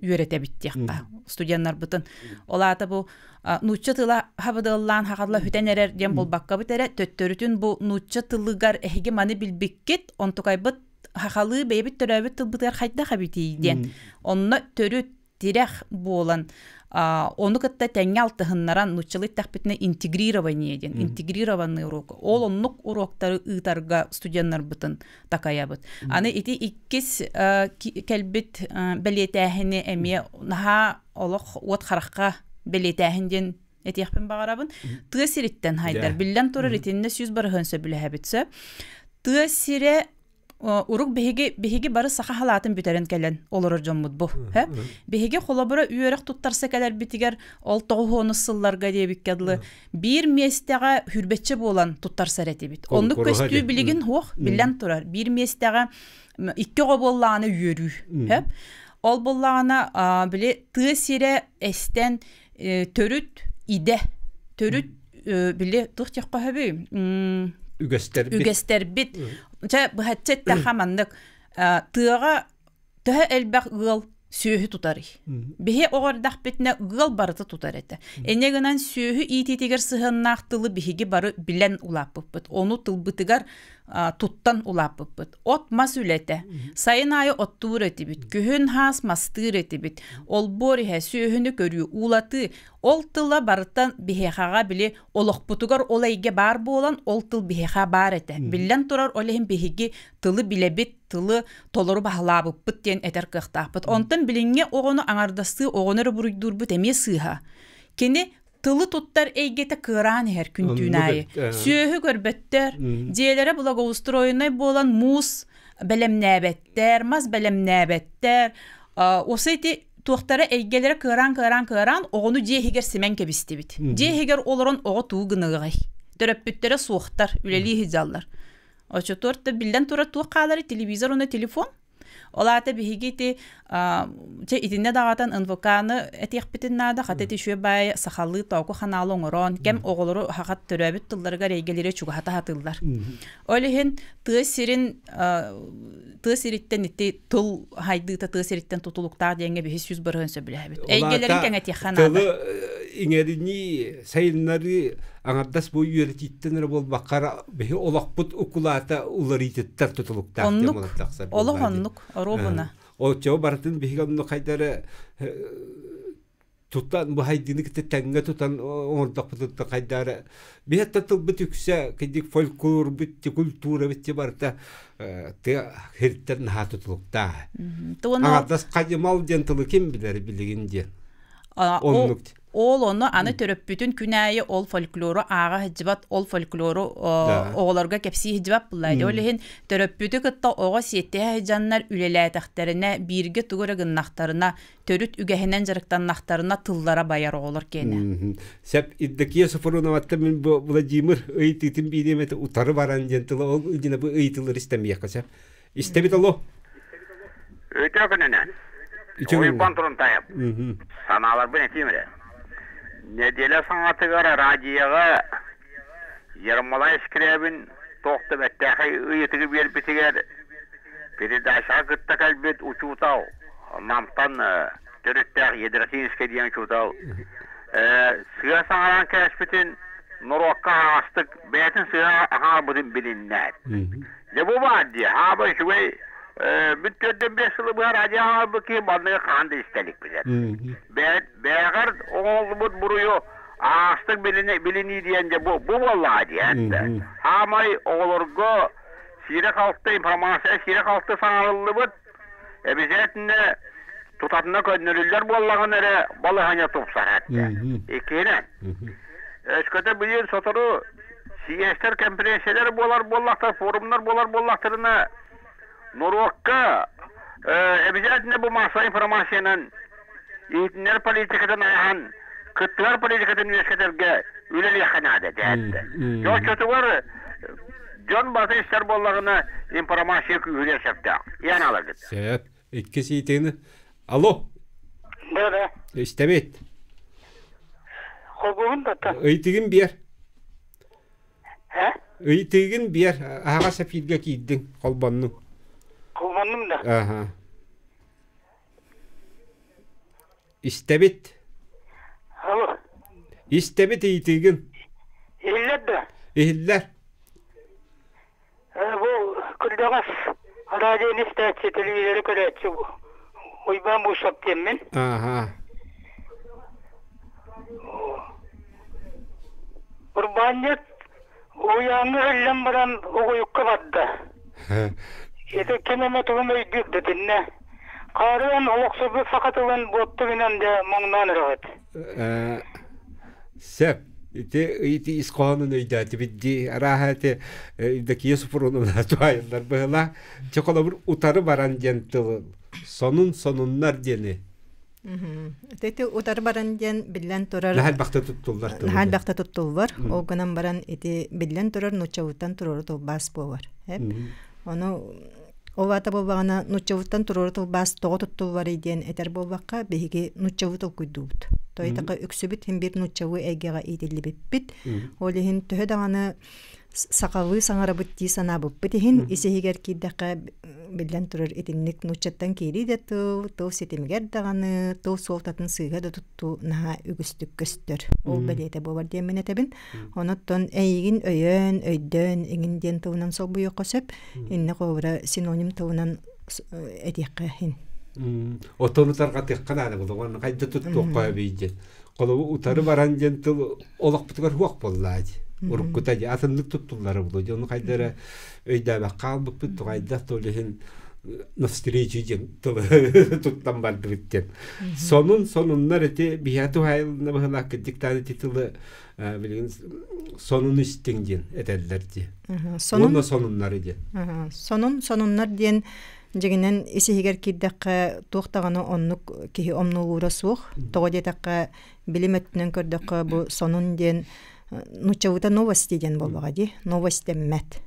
үөрэтэбит диэххэ студеннарбытын. Ол аата бу нуучча тыла хабыдыаллаан хахалла хүтэн эрэр диэн булбаккабыт эрэ төттөрүтүн бу нуучча тылыгар эһиги маны билбиккит онтукайбыт хахалыы бэйэбит төрөөбүт тылбытыгар хайдах эбитий диэн онно төрүт тирэх буолан ону кытта тэҥҥэ алтыһыннаран нууччалыы эттэхпитинэ интегрирование диэн интегрированный урок ол оннук уроктары ыытарга студеннарбытын такайабыт аны ити иккис кэлбит бэлиэтээһини эмиэ наһаа олох уот харахха бэлиэтээһин диэн этиэхпин баҕарабын тыа сириттэн хайдар биллэн турар итиннэ 100% сөбүлэһэбит сөп тыа сирэ Урук биһиги биһиги бары саха халаатын бүтэрэн кэлэн олорор дьоммут бу. Биһиги холобура үөрэх туттарса кэлэрбитигэр ол тоҕуһуонус сылларга диэбиккэ дылы биир миэстэҕэ хүрбэччэ буолан туттарсар этибит. Оннук көстүү билигин суох биллэн турар. Биир миэстэҕэ икки оҕо буоллаҕына үөрүү. Ол буоллаҕына били тыа сирэ эстэн төрүт идэ төрүт били туох диэххэ сөбүй үгэстэрбит үгэстэрбит чэ быһаччы эттэххэ маннык тыаҕа төһө элбэх ыал сүөһү тутарый биһи оҕо эрдэхпитинэ ыал барыта тутар этэ инньэ гынан сүөһү иитиитигэр сыһыаннаах тылы биһиги бары билэн улааппыппыт ону тылбытыгар туттан улааппыппыт. От-мас үлэтэ. Сайын аайы оттуур этибит, күһүн хаас мастыыр этибит. Олбуор иһэ, сүөһүнү көрүү, уулатыы. Ол тыла барыта биһиэхэҕэ били олохпутугар ол эйгэ баар буолан, ол тыл биһиэхэ баар этэ. Биллэн турар, ол иһин биһиги тылы билэбит, тылы толору баһылаабыппыт диэн этэр кыахтаахпыт. Онтон билиҥҥи оҕону аҥардастыы оҕону эрэ буруйдуурбут эмиэ сыыһа. Кини тылы туттар эйгэтэ кыараан иһэр күн-түүн аайы. Сүөһү көрбөттөр, дьиэлэрэ благоустроеннай буолан муус бэлэмнээбэттэр, мас бэлэмнээбэттэр. Осы ити туохтара эйгэлэрэ кыараан кыараан кыараан оҕону дьиэ иһигэр симэн кэбистибит. Дьиэ иһигэр олорон оҕо туу гыныаҕай. Төрөппүттэрэ суохтар, үлэлии сылдьаллар. Оччотугар биллэн турар туох хаалары телевизор уонна телефон. Ол аата биһиги ити чэ итиннэ даҕатан НВК-ны этиэхпитин наада, хата ити үчүгэй баайы сахалыы тооку ханаалы оҥорон, кэм оҕолору хахат төрөөбүт тылларыгар эйгэлэри чугаһата сатыыллар. Ол иһин тыа сирин тыа сириттэн ити тыл хайдыыта тыа сириттэн тутулуктаах диэҥҥэ биһи 100% сөбүлэһэбит. Эйгэлэрин кэҥэтиэххэ наада. Тылы иҥэринии, сайыннарыы аҥардас бу үөрэтииттэн эрэ буолбакка биһи олохпут укулаата уларыйтыттан тутулуктаах оннук олох оннук оруобуна оччоҕо барытын биһиги онно хайдары тутан бу хайдыыны кытта тэҥҥэ тутан оҥордохпутуттан хайдары биһиэттэн тылбыт үксэ кидик фольклорбут культурабыт барыта тыа хиртэн наһаа тутулуктаах аҥардас хадьымал диэн тылы ким билэр билигин диэн оннук Ол ону аны төрөппүтүн күн аайы ол фольклору ааҕа сылдьыбат, ол фольклору оҕолорго кэпсии сылдьыбат буолла. Ол иһин төрөппүтү кытта оҕо сиэттиһэ сылдьаннар үлэлээтэхтэринэ, бииргэ тугу эрэ гыннахтарына, төрүт үгэһинэн дьарыктаннахтарына тыллара байар оҕолор киэнэ. Сеп Евдокия Софроноваттан мин бу Владимир ыйытыытын биириэм этэ утары баран диэн тыла ол дьина бу ыйытылар истэмиэххэ сөп. Истэбит оло. Өтө күнүнэн. Уйбан Турунтаев. Санааларбын этиим эрэ. Нэдиэлэ саҥатыгар радиоҕа Ермолай Скрябин туох да бэртээхэй ыйытыгы биэрбитигэр передачаҕа кытта кэлбит учуутал Намтан төрүттээх Ядросинскай диэн учуутал сыа саҥаран кээспитин норуокка аһаҕастык бэйэтин сыа аһаабытын билиннээт. Дьэ бу баар дии, хаама үчүгэй бүт төрдөн биэс сылы быһа радио аһаабыт киһи манныгы хаһан да истэ иликпит. Бээҕэр оҥоһуллубут буруйу аастык билинии диэн дьэ бу буоллаҕа дии. Хаамай оҕолорго сиирэ-халты информация сиирэ-халты саҥарыллыбыт эбизээтинэ тутатына көннөрүллэр буоллаҕына эрэ балаһыанньа тупсар этэ. Иккиһинэн, өскөтө билигин сотору съезтэр, конференциялар буолар буоллахтар, форумнар буолар буоллахтарына, норуокка обязательно бу массовай информациянан иһитиннэр политикатын ааһан кыттыгар политикатын үөскэтэргэ үлэлиэххэ наада этэ. Оччотугар дьон бары истэр буоллаҕына информация күүһүрүөн сөптөөх. Иэн алагыт. Сөп. Иккис иитиини. Алло. Да, да. Истэбит. Холбуһун да Ыйтыгын биэр. Һэ? Ыйтыгын биэр. Аһаҕас эфиргэ киирдиҥ. Холбоннуҥ. Холбоннум да. Аха. Истэбит. Алло. Истэбит ыйытыгын. Иһиллэр да? Иһиллэр. Бу кырдьаҕас радионы истээччи, телевизоры көрөөччү Уйбаан Буусап диэммин. Ааха. Урбаанньыт уһуйааҥҥа иһиллэн баран угуйукка барда. Ити ким эмэ тугун өйдүүр да итиннэ. Хаарыан олохсуйбут саха тылын буотту гынан дьэ моҥноон эрэҕит. Сөп. Ити ити ис хоһоонун өйдөөтүбүт дии. Арааһа ити Евдокия Супруновна туһаайыллар быһыылаах. Чэ холобур утары баран диэн тыл сонун сонуннар диэни. Ити утары баран диэн биллэн турар. Наһаа элбэхтэ туттуллар тыл. Наһаа элбэхтэ туттуллар. Ол гынан баран ити биллэн турар нууччалыттан туруору тылбаас буолар. Ону Ол аата буоллаҕына, нууччалыттан туруору тылбаас тоҕо туттулларый диэн этэр буоллахха, биһиги нууччалыы толкуйдуубут. Тойтака үксүбүт иһин биир нууччалыы эйгэҕэ иитиллибиппит. Ол иһин төһө даҕаны сахалыы саҥарабыт дии санаабыппыт иһин, ис-иһигэр киирдэххэ, биллэн турар итинник нууччаттан киирии да тыл, тыл ситимигэр даҕаны, тыл суолтатын сыыһа да туттуу наһаа үгүстүк көстөр. Ол бэлиэтэ буолар диэммин этэбин. Онуттан эйигин өйөөн, өйдөөн иҥин диэн тылынан солбуйуохха сөп. Инне холобура синоним тылынан этиэххэ иһин. Отону тарҕатыахха наада буолуо уонна хайда туттуохха эбий диэн. Холобу утары баран диэн тыл олохпутугар хуох буоллаа дии. Уруккута дии атыннык туттуллара буолуо дии. Ону хайда эрэ өйдөөбөх хаалбыппыт тугайдах тол иһин навстречу диэн тылы туттан бардыбыт диэн. Сонун сонуннар ити биһиэхэ туһаайылынна быһылаах кырдьыктаан ити тылы билигин сонун истиҥ диэн этэллэр дии. Сонун Уонна сонуннары диэн. Сонун сонуннар диэн дьиҥинэн ис-иһигэр киирдэххэ туох даҕаны оннук киһи омнуолуура суох. Тоҕо диэтэххэ билим өттүнэн көрдөххө бу сонун диэн Нууччалыыта новости диэн буоллаҕа дии, новость дэммэт.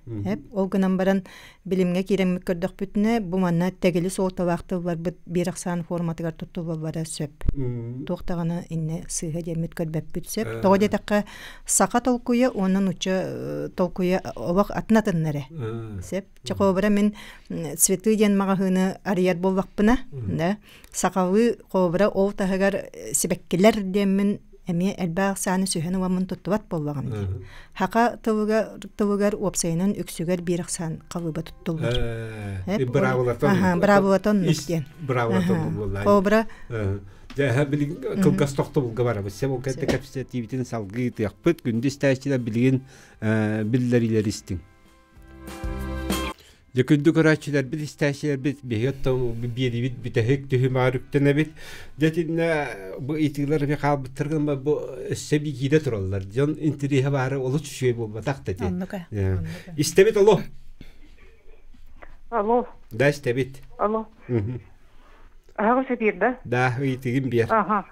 Ол гынан баран билимҥэ киирэммит көрдөхпүтүнэ, бу манна тэгили суолталаах тылларбыт биир ахсаан форматыгар туттуллаллара сөп. Туох даҕаны иннэ сыыһа диэммит көрбөппүт сөп. Тоҕо диэтэххэ, саха толкуйа уонна нуучча толкуйа олох атын-атынна эрэ. Сөп. Чохообура мин цветы диэн маҕаһыыны арыйар буоллахпына, да, сахалыы хообура ол таһыгар сибэккилэр диэммин эмиэ элбэх ахсааны сүһэн уаммын туттубат буоллаҕым дии. Хака тылыгар, тылыгар уопсайынан үксүгэр биир ахсаан халыыба туттуллар. Быраабылатан быраабылатан диэн. Быраабылатан буолла. Хообура Дьэ, билигин кылгас тохтобулга барабыт. Сеп ол кэнтэ кэпсэтиибитин салгыы тыахпыт. Күндү истээччилэр билигин биллэриилэр истиҥ. Дьэ күндү көрөөччүлэрбит, истээччилэрбит биһиги оттон биэриибит бүтэһик түһүмэҕэр үктэнэбит. Дьэ итиннэ бу ыйытыылар эмиэ хаалбыттар гына бу өссө киирэ тураллар. Дьон интэриэһэ баара олус үчүгэй буолбатах да ити. Оннука. Истэбит алло. Алло. Да, истэбит. Алло. Аһаҕас эпиир да? Да, ыйытыгын биэр. Аха.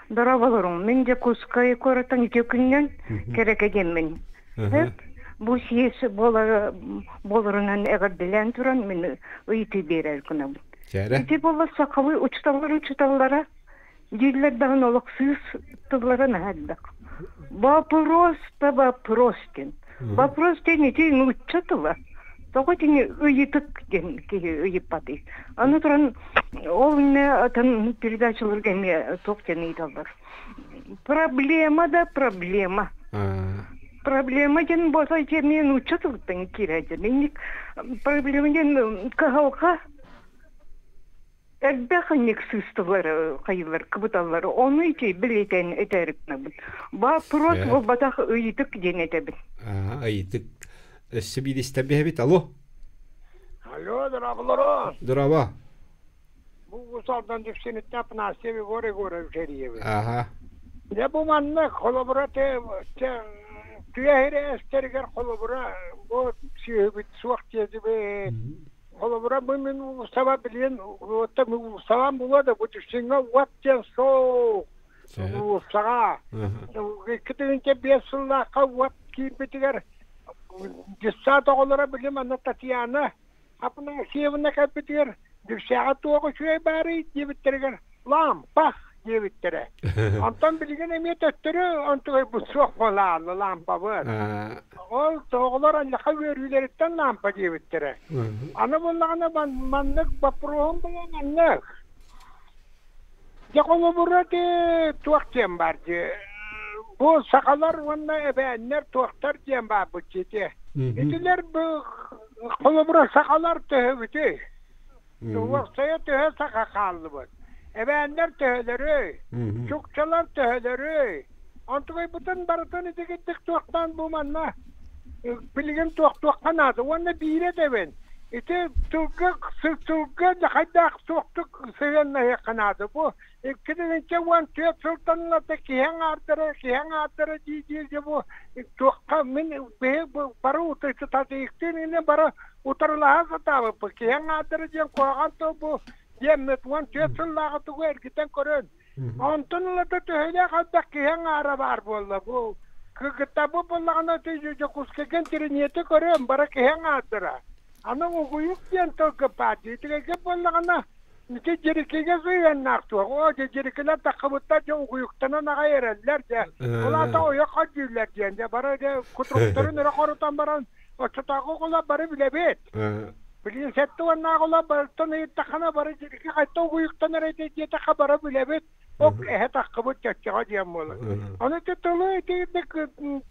Дорооболоруҥ. Мин Дьокуускай куораттан үтүө күнүнэн Кэрэкэ диэммин. Бу съезд буоларынан эҕэрдэлээн туран мин ыйытыы биэрэр гынабын. Ити буолла сахалыы учууталлар учууталлара дииллэр даҕаны олох сыыс тыллара наһаа элбэх. Вопрос да вопрос диэн. Вопрос диэн ити нуучча тыла. Тоҕо итини ыйытык диэн киһи ыйыппатый. Аны туран ол иннэ атын передачаларга эмиэ туох диэн ыйыталлар. Проблема да проблема. Проблема диэн буолса эмиэ нуучча тылыттан киирээдьин. Инник проблема диэн кыһалҕа элбэх инник сыыстылар хайылар кыбыталлар. Ону ити билетен этэрикнабын. Вопрос буолбатах ыйытык диэн этэбин. Ыйытык. Өссө биир истэбиһэбит. Алло. Алло, дорооболору. Дорообо. Бу Уус-Алдан Дүпсүнүттэн Афанасьев Егор Егорович эрийэбин. Аха. Дьэ бу маннык холобура тыа сирэ эстэригэр холобура бу сүөһүбүт суох диэтибит. Холобура бу мин уулуссаба билигин уоттан уулуссалаан булуо да бу Дүпсүҥҥэ уот диэн суох. Уулуссаҕа 2005 сыллаахха уот киирбитигэр дьыссаат оҕолоро били манна Татьяна Афанасьевна кэлбитигэр Дүпсээҕэ туох үчүгэй баарый диэбиттэригэр лаампа диэбиттэрэ. Онтон билигин эмиэ төттөрү онтугайбыт суох буолаалла лаампабыт. Ол оҕолор аньаха үөрүүлэриттэн лаампа диэбиттэрэ. Аны буллаҕына маннык боппуруоһум буолан маннык. Дьэ холобура ити туох диэн баар дии бу сахалар уонна эбээннэр туохтар диэн баарбыт дии ити. Итилэр бу холобура сахалар төһөбүтүй? Уопсайа төһө саха хааллыбыт? Эбээннэр төһөлөрүй? Чукчалар төһөлөрүй? Онтугайбытын барытын итигирдик туохтаан бу манна билигин туохтуохха наада уонна биирэ дэбин ити тылга тылга хайдаах суохтук сыһыаннаһыахха наада бу 2014 сылтан ылата киһи аҥаардара киһи аҥаардара дии дии бу туохха мин биһи бары утарытатыйыктыын инэ бары утарылаһа сатаабыппыт киһи аҥаардара диэн куһаҕан тыл бу диэммит 14 сыллааҕы тугу эргитэн көрөн Онтон ылата төһөлөөх элбэх киһи аҥаара баар буолла бу кыргыттарбыт буоллаҕына Дьокуускайга интэриниэти көрүөм бары киһи аҥаардара. Аны угуйук диэн тылга баар итигэ буоллаҕына ити дьирикигэ сыһыаннаах туох оо дьэ дьирикилэр таххыбыттар дьэ угуйуктанан аҕай эрэллэр дьэ ол аата ойох көрдүүллэр диэн дьэ бары дьэ кутуруктарын өрө хорутан баран оччотооҕу оҕолор бары билэбит Билигин сэттэ уоннаах оҕолор барыттан ыйыттаххына бары дьирики хайта угуйуктан эрэ диэтэххэ бары билэбит ок эһэ таххыбыт чаччаҕа диэн буолар. Аны ити тылы итинник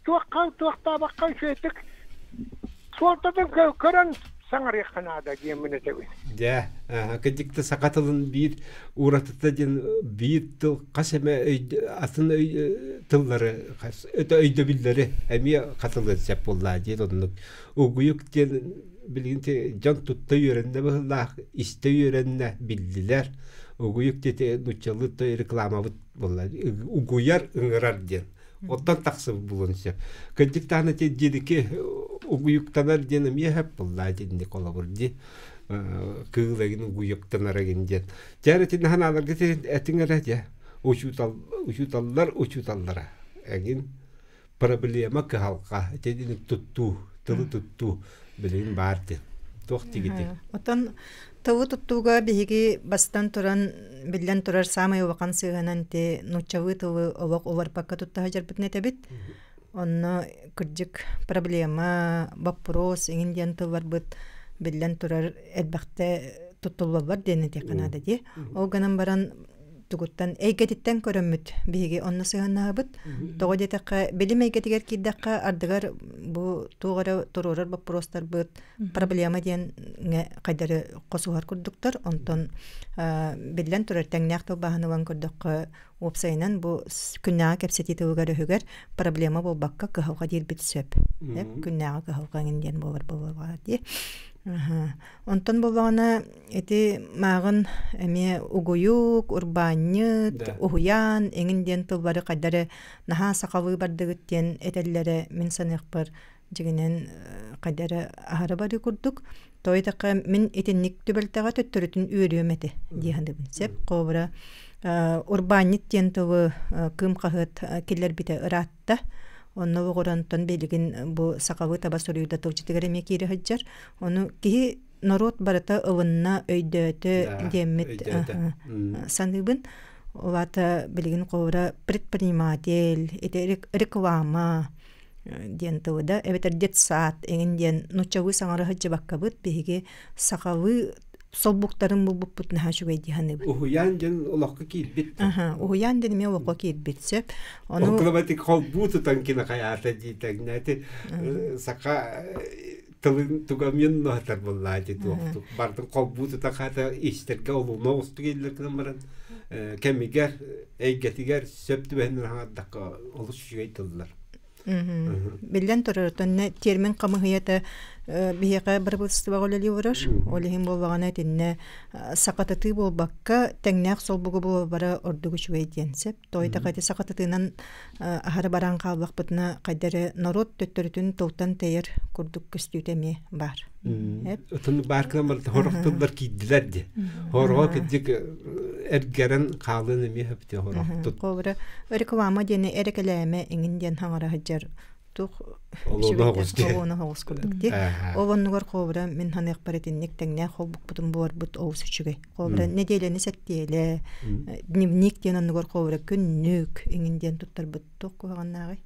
туохха туохтаабакка үчүгэйдик суолтатын көрөн саҥарыахха наада диэммин этэбин. Дьэ, кырдьыкта саха тылын биир уратыта диэн биир тыл хас эмэ атын тыллары өйдөбүллэри эмиэ хатылыан сөп буоллаа диэн оннук угуйук диэн билигин дьон тутта үөрэннэ быһыылаах, истэ үөрэннэ, биллилэр. Угуйук диэти нууччалыы то рекламабыт буолла. Угуйар, ыҥырар диэн. Оттон тахсыбыт булуон сөп. Кырдьык даҕаны ити дьиэдики угуйуктанар диэн эмиэ сөп буолла дьинник холобур дии. Кыыл эгин угуйуктанар эгин диэн. Дьэ итиннэ санааларга этиҥ эрэ дьэ. Учуутал, учууталлар учууталлара эгин. Проблема кыһалҕа итини туттуу, тылы туттуу билигин баар диэн. Туох тигити? Отон тылы туттууга биһиги бастан туран биллэн турар саамай улахан сыыһанан ти нууччалыы тылы олох уларпакка тутта сылдьарбытын этэбит. Онно кырдьык проблема, боппуруос иҥин диэн тылларбыт биллэн турар элбэхтэ туттуллаллар диэн этиэххэ наада дии. Ол гынан баран тугуттан эйгэтиттэн көрөммүт биһиги онно сыһыаннаһабыт. Тоҕо диэтэххэ, билим эйгэтигэр киирдэххэ ардыгар бу туох эрэ туруорар боппуруостарбыт проблема диэн хайдары хосуһар курдуктар. Онтон биллэн турар тэҥнээх тылбааһын ылан көрдөххө уопсайынан бу күннээҕи кэпсэтии тылыгар өһүгэр проблема буолбакка кыһалҕа диирбит сөп. Күннээҕи кыһалҕа эҥин диэн буолар буолуоҕа дии. Онтон буоллаҕына ити мааҕын эмиэ угуйук, урбаанньыт, уһуйаан эҥин диэн тыллары хайда эрэ наһаа сахалыы бардыгыт диэн этэллэрэ мин саныахпар дьиҥинэн хайда эрэ аһара барыы курдук. Тоҕо диэтэххэ мин итинник түбэлтэҕэ төттөрүтүн үөрүөм этэ дии саныыбын. Сөп холобура урбаанньыт диэн тылы Кыым хаһыат киллэрбитэ ыраатта. Онно олоҕуран билигин бу сахалыы таба суруйуута тылдьытыгар эмиэ киирэ сылдьар. Ону киһи норуот барыта ылынна, өйдөөтө диэммит саныыбын. Ол аата билигин холобура предприниматель, ити реклама диэн тылы да эбэтэр детсад эҥин диэн нууччалыы саҥара сылдьыбаккабыт биһиги сахалыы солбуктарын булбуппут наһаа үчүгэй дии саныыбын. Уһуйаан диэн олоххо киирбит. Аха, уһуйаан диэн эмиэ олоххо киирбит сөп. Ону Оклабатик холбуу тутан кина хайаата диитэҥнээти саха тылын тугамын ноһатар буллаа ди туохтук бардын холбуу тута хаата истэргэ олуна устук иллэр гынан баран кэмигэр эйгэтигэр сөп түбэһиннэр хаҥардахха олус үчүгэй тыллар. Биллэн турар, отонно термин хамыһыйата биһиэхэ бырабыыталыстыбаҕа үлэлии олорор. Ол иһин буоллаҕына итиннэ сахатытыы буолбакка, тэҥнээх солбугу буолбара ордук үчүгэй диэн сөп. Тоҕо ити сахатытыынан аһары баран хааллахпытына, хайда эрэ норуот төттөрүтүн тылтан тэйэр курдук көстүүтэ эмиэ баар. Отон баар гынан баран хорох тыллар киирдилэр дии. Хороҕо кырдьык эргэрэн хаалыан эмиэ сөптө хорох тут. Холобура, реклама диэни эрэкэлээмэ иҥин диэн хаҥара сылдьар туох Олуона оҕус дии. Олуона оҕус курдук дии. Ол оннугар холобура мин ханыахпар итинник тэҥнээх холбукпутун буоларбыт олус үчүгэй. Холобура нэдиэлэни сэттиэлэ, дневник диэн оннугар холобура күннүк иҥин диэн туттарбыт туох куһаҕаннааҕый?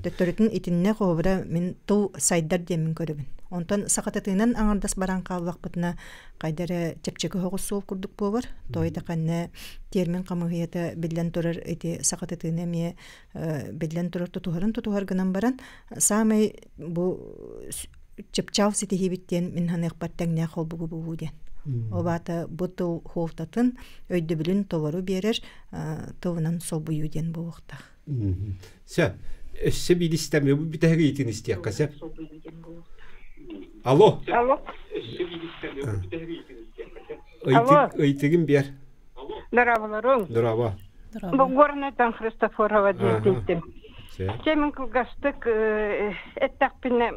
Төттөрүтүн итиннэ холобура мин тыл сайдар диэммин көрөбүн. Онтон сахатытыынан аҥардас баран хааллахпытына хайда эрэ чэпчэки соҕус суол курдук буолар. Тоҕо диэтэххинэ термин хамыыһыйата биллэн турар ити сахатытыыны эмиэ биллэн турар тутуһарын тутуһар гынан баран саамай бу чыпчаал ситиһиибит диэн мин саныахпар тэҥнээх холбугу булуу диэн. Ол аата бу тыл хуолтатын өйдөбүлүн толору биэрэр тылынан солбуйуу диэн буолуохтаах. Сөп. Өссө биир истэм, бу бүтэһик ыйытыыны истиэххэ сөп. Алло. Алло. Алло. Ыйытыгын биэр. Здраволоруҥ. Здраво. Бу Горнайтан Христофорова диэтийтим. Чэ мин кылгастык эттэхпинэ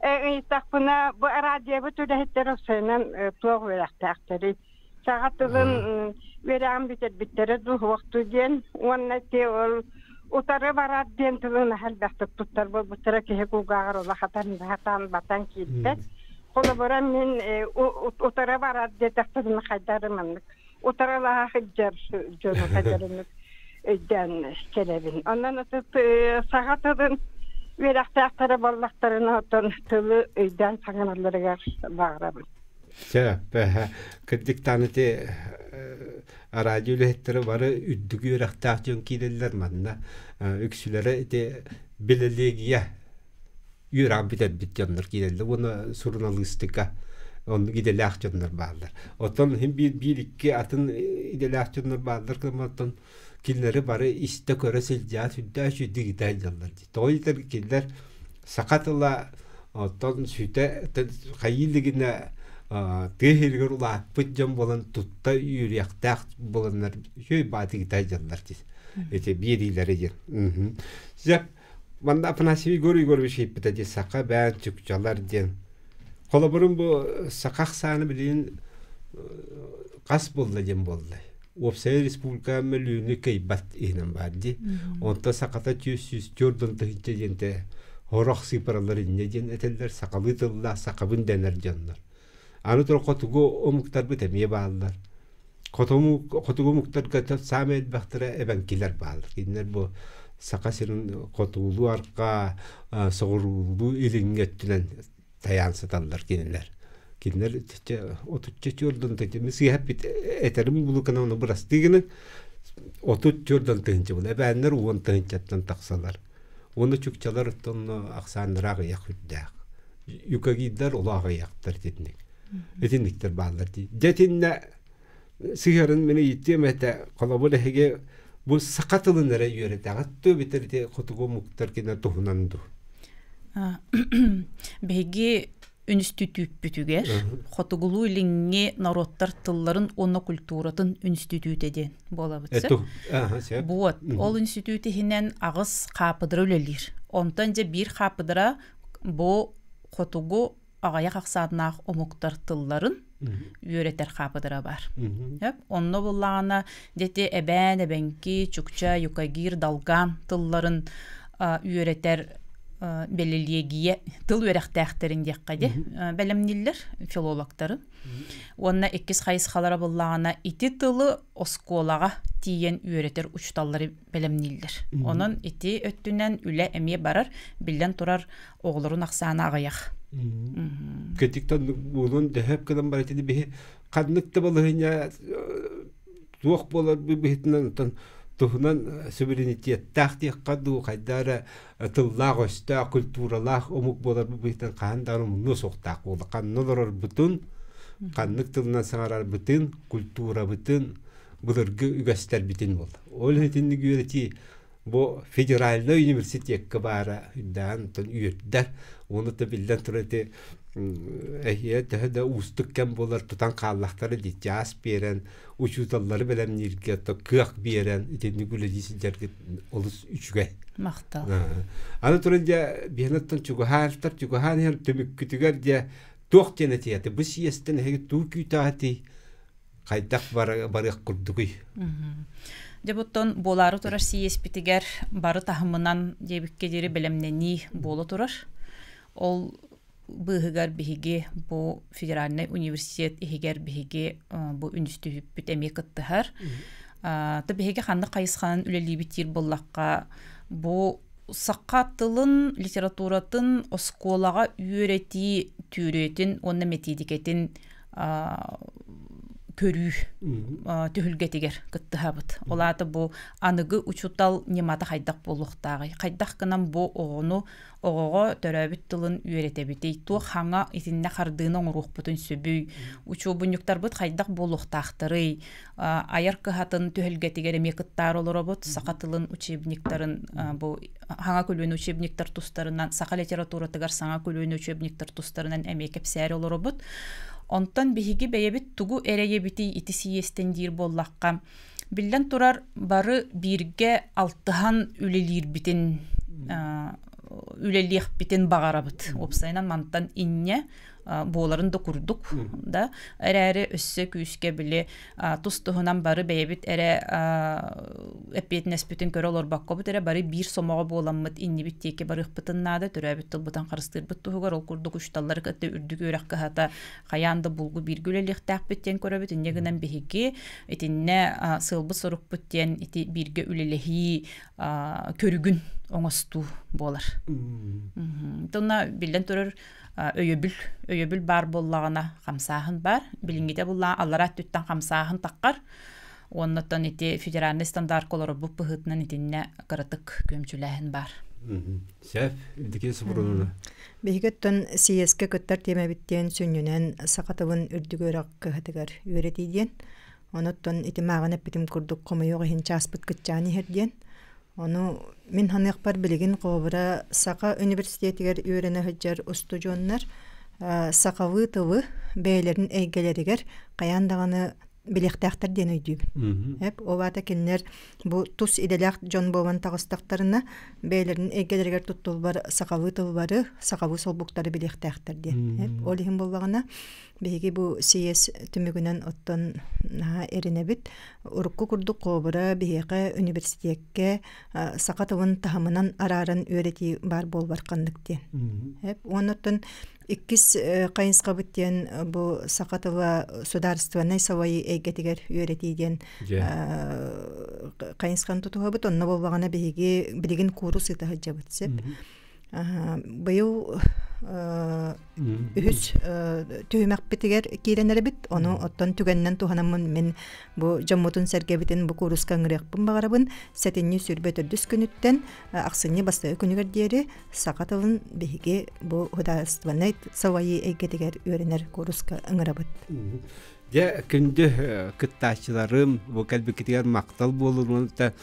ыйыттахпына бу радиобыт үлэһиттэр сайынан туох үөрэхтээхтэрий? Саха тылын үөрэҕин бүтэрбиттэрэ дуу суохтуу диэн уонна ити ол утары барар диэн тылын элбэхтик туттар буолбуттара киһи кулгааҕар улахатан хатаан батан киирбэт. Холобура мин утары барар диэтэхпинэ хайдары маннык утарылаһа сылдьар дьону хайдарынык өйдөөн кэлэбин. Онон саха тылын үөрэхтээхтэрэ буоллахтарына оттон тылы өйдөөн саҥаралларыгар баҕарабын. Сөп, кырдьык даҕаны ити радио үлэһиттэрэ бары үрдүк үөрэхтээх дьон киирэллэр манна үксүлэрэ ити билэлиэгийэ үөрэҕин бүтэрбит дьоннор киирэллэр уонна суруналыыстыка оннук идэлээх дьоннор бааллар. Оттон иһин биир биир икки атын идэлээх дьоннор бааллар оттон кинилэри бары истэ көрө сылдьаат сүрдээх үчүгэй гитаа дьоннор дии. Тоҕо диэтэр кинилэр саха тыла оттон сүтэ хайыы илигинэ тыа иһигэр улааппыт дьон буолан тутта үөрүйэхтээх буоланнар үчүгэй баатыгытай дьоннор дии. Ити биэриилэри диэн. Сөп. Манна Афанасий Егор Егорович ыйыппыта дии саха бээн чукчалар диэн. Холобурун бу саха ахсаана билигин хас буолла диэн буолла. Уопсайа республика мөлүйүөнү кыайбат иһинэн баар дии. Онтон сахата 404 тыһыынча диэнтэ хорох сыыпаралар инньэ диэн этэллэр, сахалыы тыллаах сахабын дэнэр дьоннор. Аны туран хотугу омуктарбыт эмиэ бааллар. Хотугу омуктарга саамай элбэхтэрэ эбэҥкилэр бааллар. Кинилэр бу Саха сирин хотугулуу арҕаа, соҕуруулуу илиҥҥи өттүнэн тайаан сыталлар кинилэр. Кинилэр отучча чуордан сыыһа этэрим булукана ону бырастыы гынан 30 чуордан тыһынча була. Эбээннэр 10 тыһынчаттан тахсалар. Уонна чукчалар оттон ахсааннара аҕыйах үрдээх. Юкагирдар оло аҕыйахтар итинник. Итинниктэр бааллар дии. Дьэ итиннэ сыһыарын мин ыйытыам этэ. Холобур эһиги бу саха тылын эрэ үөрэтэҕит дуо эбэтэр ити хотугу омуктар кинэ туһунан дуу? Биһиги үнүстүтүүппүтүгэр Хотугулуу-Илиҥҥи норуоттар тылларын уонна культуратын үнүстүтүүтэ диэн буолабыт сөп. Вот, ол үнүстүтүүт иһинэн аҕыс хаапыдыра үлэлиир. Онтон дьэ биир хаапыдыра бу хотугу аҕыйах ахсааннаах омуктар тылларын үөрэтэр хаапыдыра баар. Онно буллаҕына дьэти эбээн, эбэҥки, чукча, юкагир, долган тылларын үөрэтэр бэлилиэгийэ тыл үөрэхтээхтэрин диэххэ дии бэлэмнииллэр филологтарын. Уонна иккис хайысхалара буллаҕына ити тылы оскуолаҕа тиийэн үөрэтэр учууталлары бэлэмнииллэр. Онон ити өттүнэн үлэ эмиэ барар, биллэн турар, оҕолорун ахсаана аҕыйах. Кэтиктэн буолун дөһөп гынан бар итини биһи ханнык да балаһыня туох буолар быһытынан оттон туһунан суверенитеттаах диэххэ дуу хайда эрэ тыллаах өстөөх культуралаах омук буолар быһытынан хаһан даҕаны умнуо суохтаах буола ханна олорорбутун ханнык тылынан саҥарарбытын культурабытын былыргы үгэстэрбитин буолла ол итинник үөрэтии бу федеральнай университекка баара үрдээн оттон үөрдэр уонна да биллэн турар ити эһиэ төһө да уустук кэм буолар тутан хааллахтара дии чаас биэрэн учууталлары бэлэмнииргэ то кыах биэрэн итинник үлэлии сылдьаргыт олус үчүгэй махтал аны туран дьэ биһиэнаттан чугаһаартар чугаһаан иһэр түмүккүтүгэр дьэ туох диэн этиэти бу сийиэстэн эһиги туу күүтээхтий хайдах барыах курдугуй? Дьэ буттан буолаары турар сийиэспитигэр бары таһымынан диэбиккэ диэри бэлэмнэнии буола турар. Ол быыһыгар биһиги бу федеральнай университет иһигэр биһиги бу үнүстүүппүт эмиэ кыттыһар. То биһиги ханнык хайысханан үлэлиибит диир буоллахха бу саха тылын, литературатын оскуолаҕа үөрэтии түөрүөтүн уонна мэтиэдикэтин көрүү түһүлгэтигэр кыттыһабыт. Ол аата бу аныгы учуутал ньымата хайдах буолуохтааҕый? Хайдах гынан бу оҕону оҕоҕо төрөөбүт тылын үөрэтэбитий? Туох хаҥа итиннэ хардыыны оҥоруохпутун сөбүй? Учуобунньуктарбыт хайдах буолуохтаахтарый? Айар кыһатын түһүлгэтигэр эмиэ кыттаары олоробут. Саха тылын учебниктарын бу хаҥа көлүөнэ учебниктар тустарынан, саха литературатыгар саҥа көлүөнэ учебниктар тустарынан эмиэ кэпсээри олоробут. Онтон биһиги бэйэбит тугу эрэйэбитий ити сийиэстэн диир буоллахха, биллэн турар, бары бииргэ алтыһан үлэлиирбитин үлэлиэхпитин баҕарабыт. Уопсайынан мантан инньэ буоларын да курдук да эрээри өссө күүскэ били тус-туһунан бары бэйэбит эрэ эппиэтинэспитин көрө олорбоккобут эрэ бары биир сомоҕо буоламмыт иннибит диэки барыахпытын наада төрөөбүт тылбытын харыстыырбыт туһугар ол курдук учууталлары кытта үрдүк үөрэх кыһата хайаан да булгу бииргэ үлэлиэхтээхпит диэн көрөбүт инньэ гынан биһиги итиннэ сыалбыт сорукпут диэн ити бииргэ үлэлэһии көрүгүн оҥостуу буолар. Тонна биллэн турар өйөбүл өйөбүл баар буоллаҕына хамсааһын баар билиҥҥитэ буллаҕа аллараа өттүттэн хамсааһын таххар уоннаттан ити федеральнай стандартка олорорбут быһыытынан итиннэ кыратык күөмчүлээһин баар. Сөп, үрдүкү субурунуна. Биһиги оттон съезкэ кыттар тиэмэбиттиэн сүнньүнэн саха тылын үрдүк үөрэх кыһатыгар үөрэтии диэн. Онуттан ити мааҕын эппитим курдук хомойуох иһин чааспыт кыччаан иһэр диэн. Ону мин саныахпар билигин холобура Саха университетигэр үөрэнэ сылдьар устудьуоннар сахалыы тылы бэйэлэрин эйгэлэригэр хайаан даҕаны билиэхтээхтэр диэн өйдүүбүн. Эп ол аата кинилэр бу тус идэлээх дьон буолан таҕыстахтарына бэйэлэрин эйгэлэригэр туттуллар сахалыы тыллары, сахалыы солбуктары билиэхтээхтэр диэн. Эп ол иһин буоллаҕына биһиги бу съезд түмүгүнэн оттон наһаа эрэнэбит. Урукку курдук хообура биһиэхэ университеккэ саха тылын таһымынан арааран үөрэтии баар буолбар ханнык диэн. Эп уонна оттон Иккис хайысхабыт диэн бу саха тыла судаарыстыбаннай салайыы эйгэтигэр үөрэтии диэн хайысханы тутуһабыт. Онно буоллаҕына биһиги билигин куурус ыыта сылдьабыт сөп. Быйыл үһүс түһүмэхпитигэр киирэн эрэбит. Ону оттон түгэнинэн туһанаммын мин бу дьоммутун сэргэбитин бу кууруска ыҥырыахпын баҕарабын. Сэтинньи сүүрбэ төрдүс күнүттэн ахсынньы бастакы күнүгэр диэри саха тылын биһиги бу судаарыстыбаннай салайыы эйгэтигэр үөрэнэр кууруска ыҥырабыт. Дьэ, күндү кыттааччыларым, бу кэлбиккитигэр махтал буолун уонна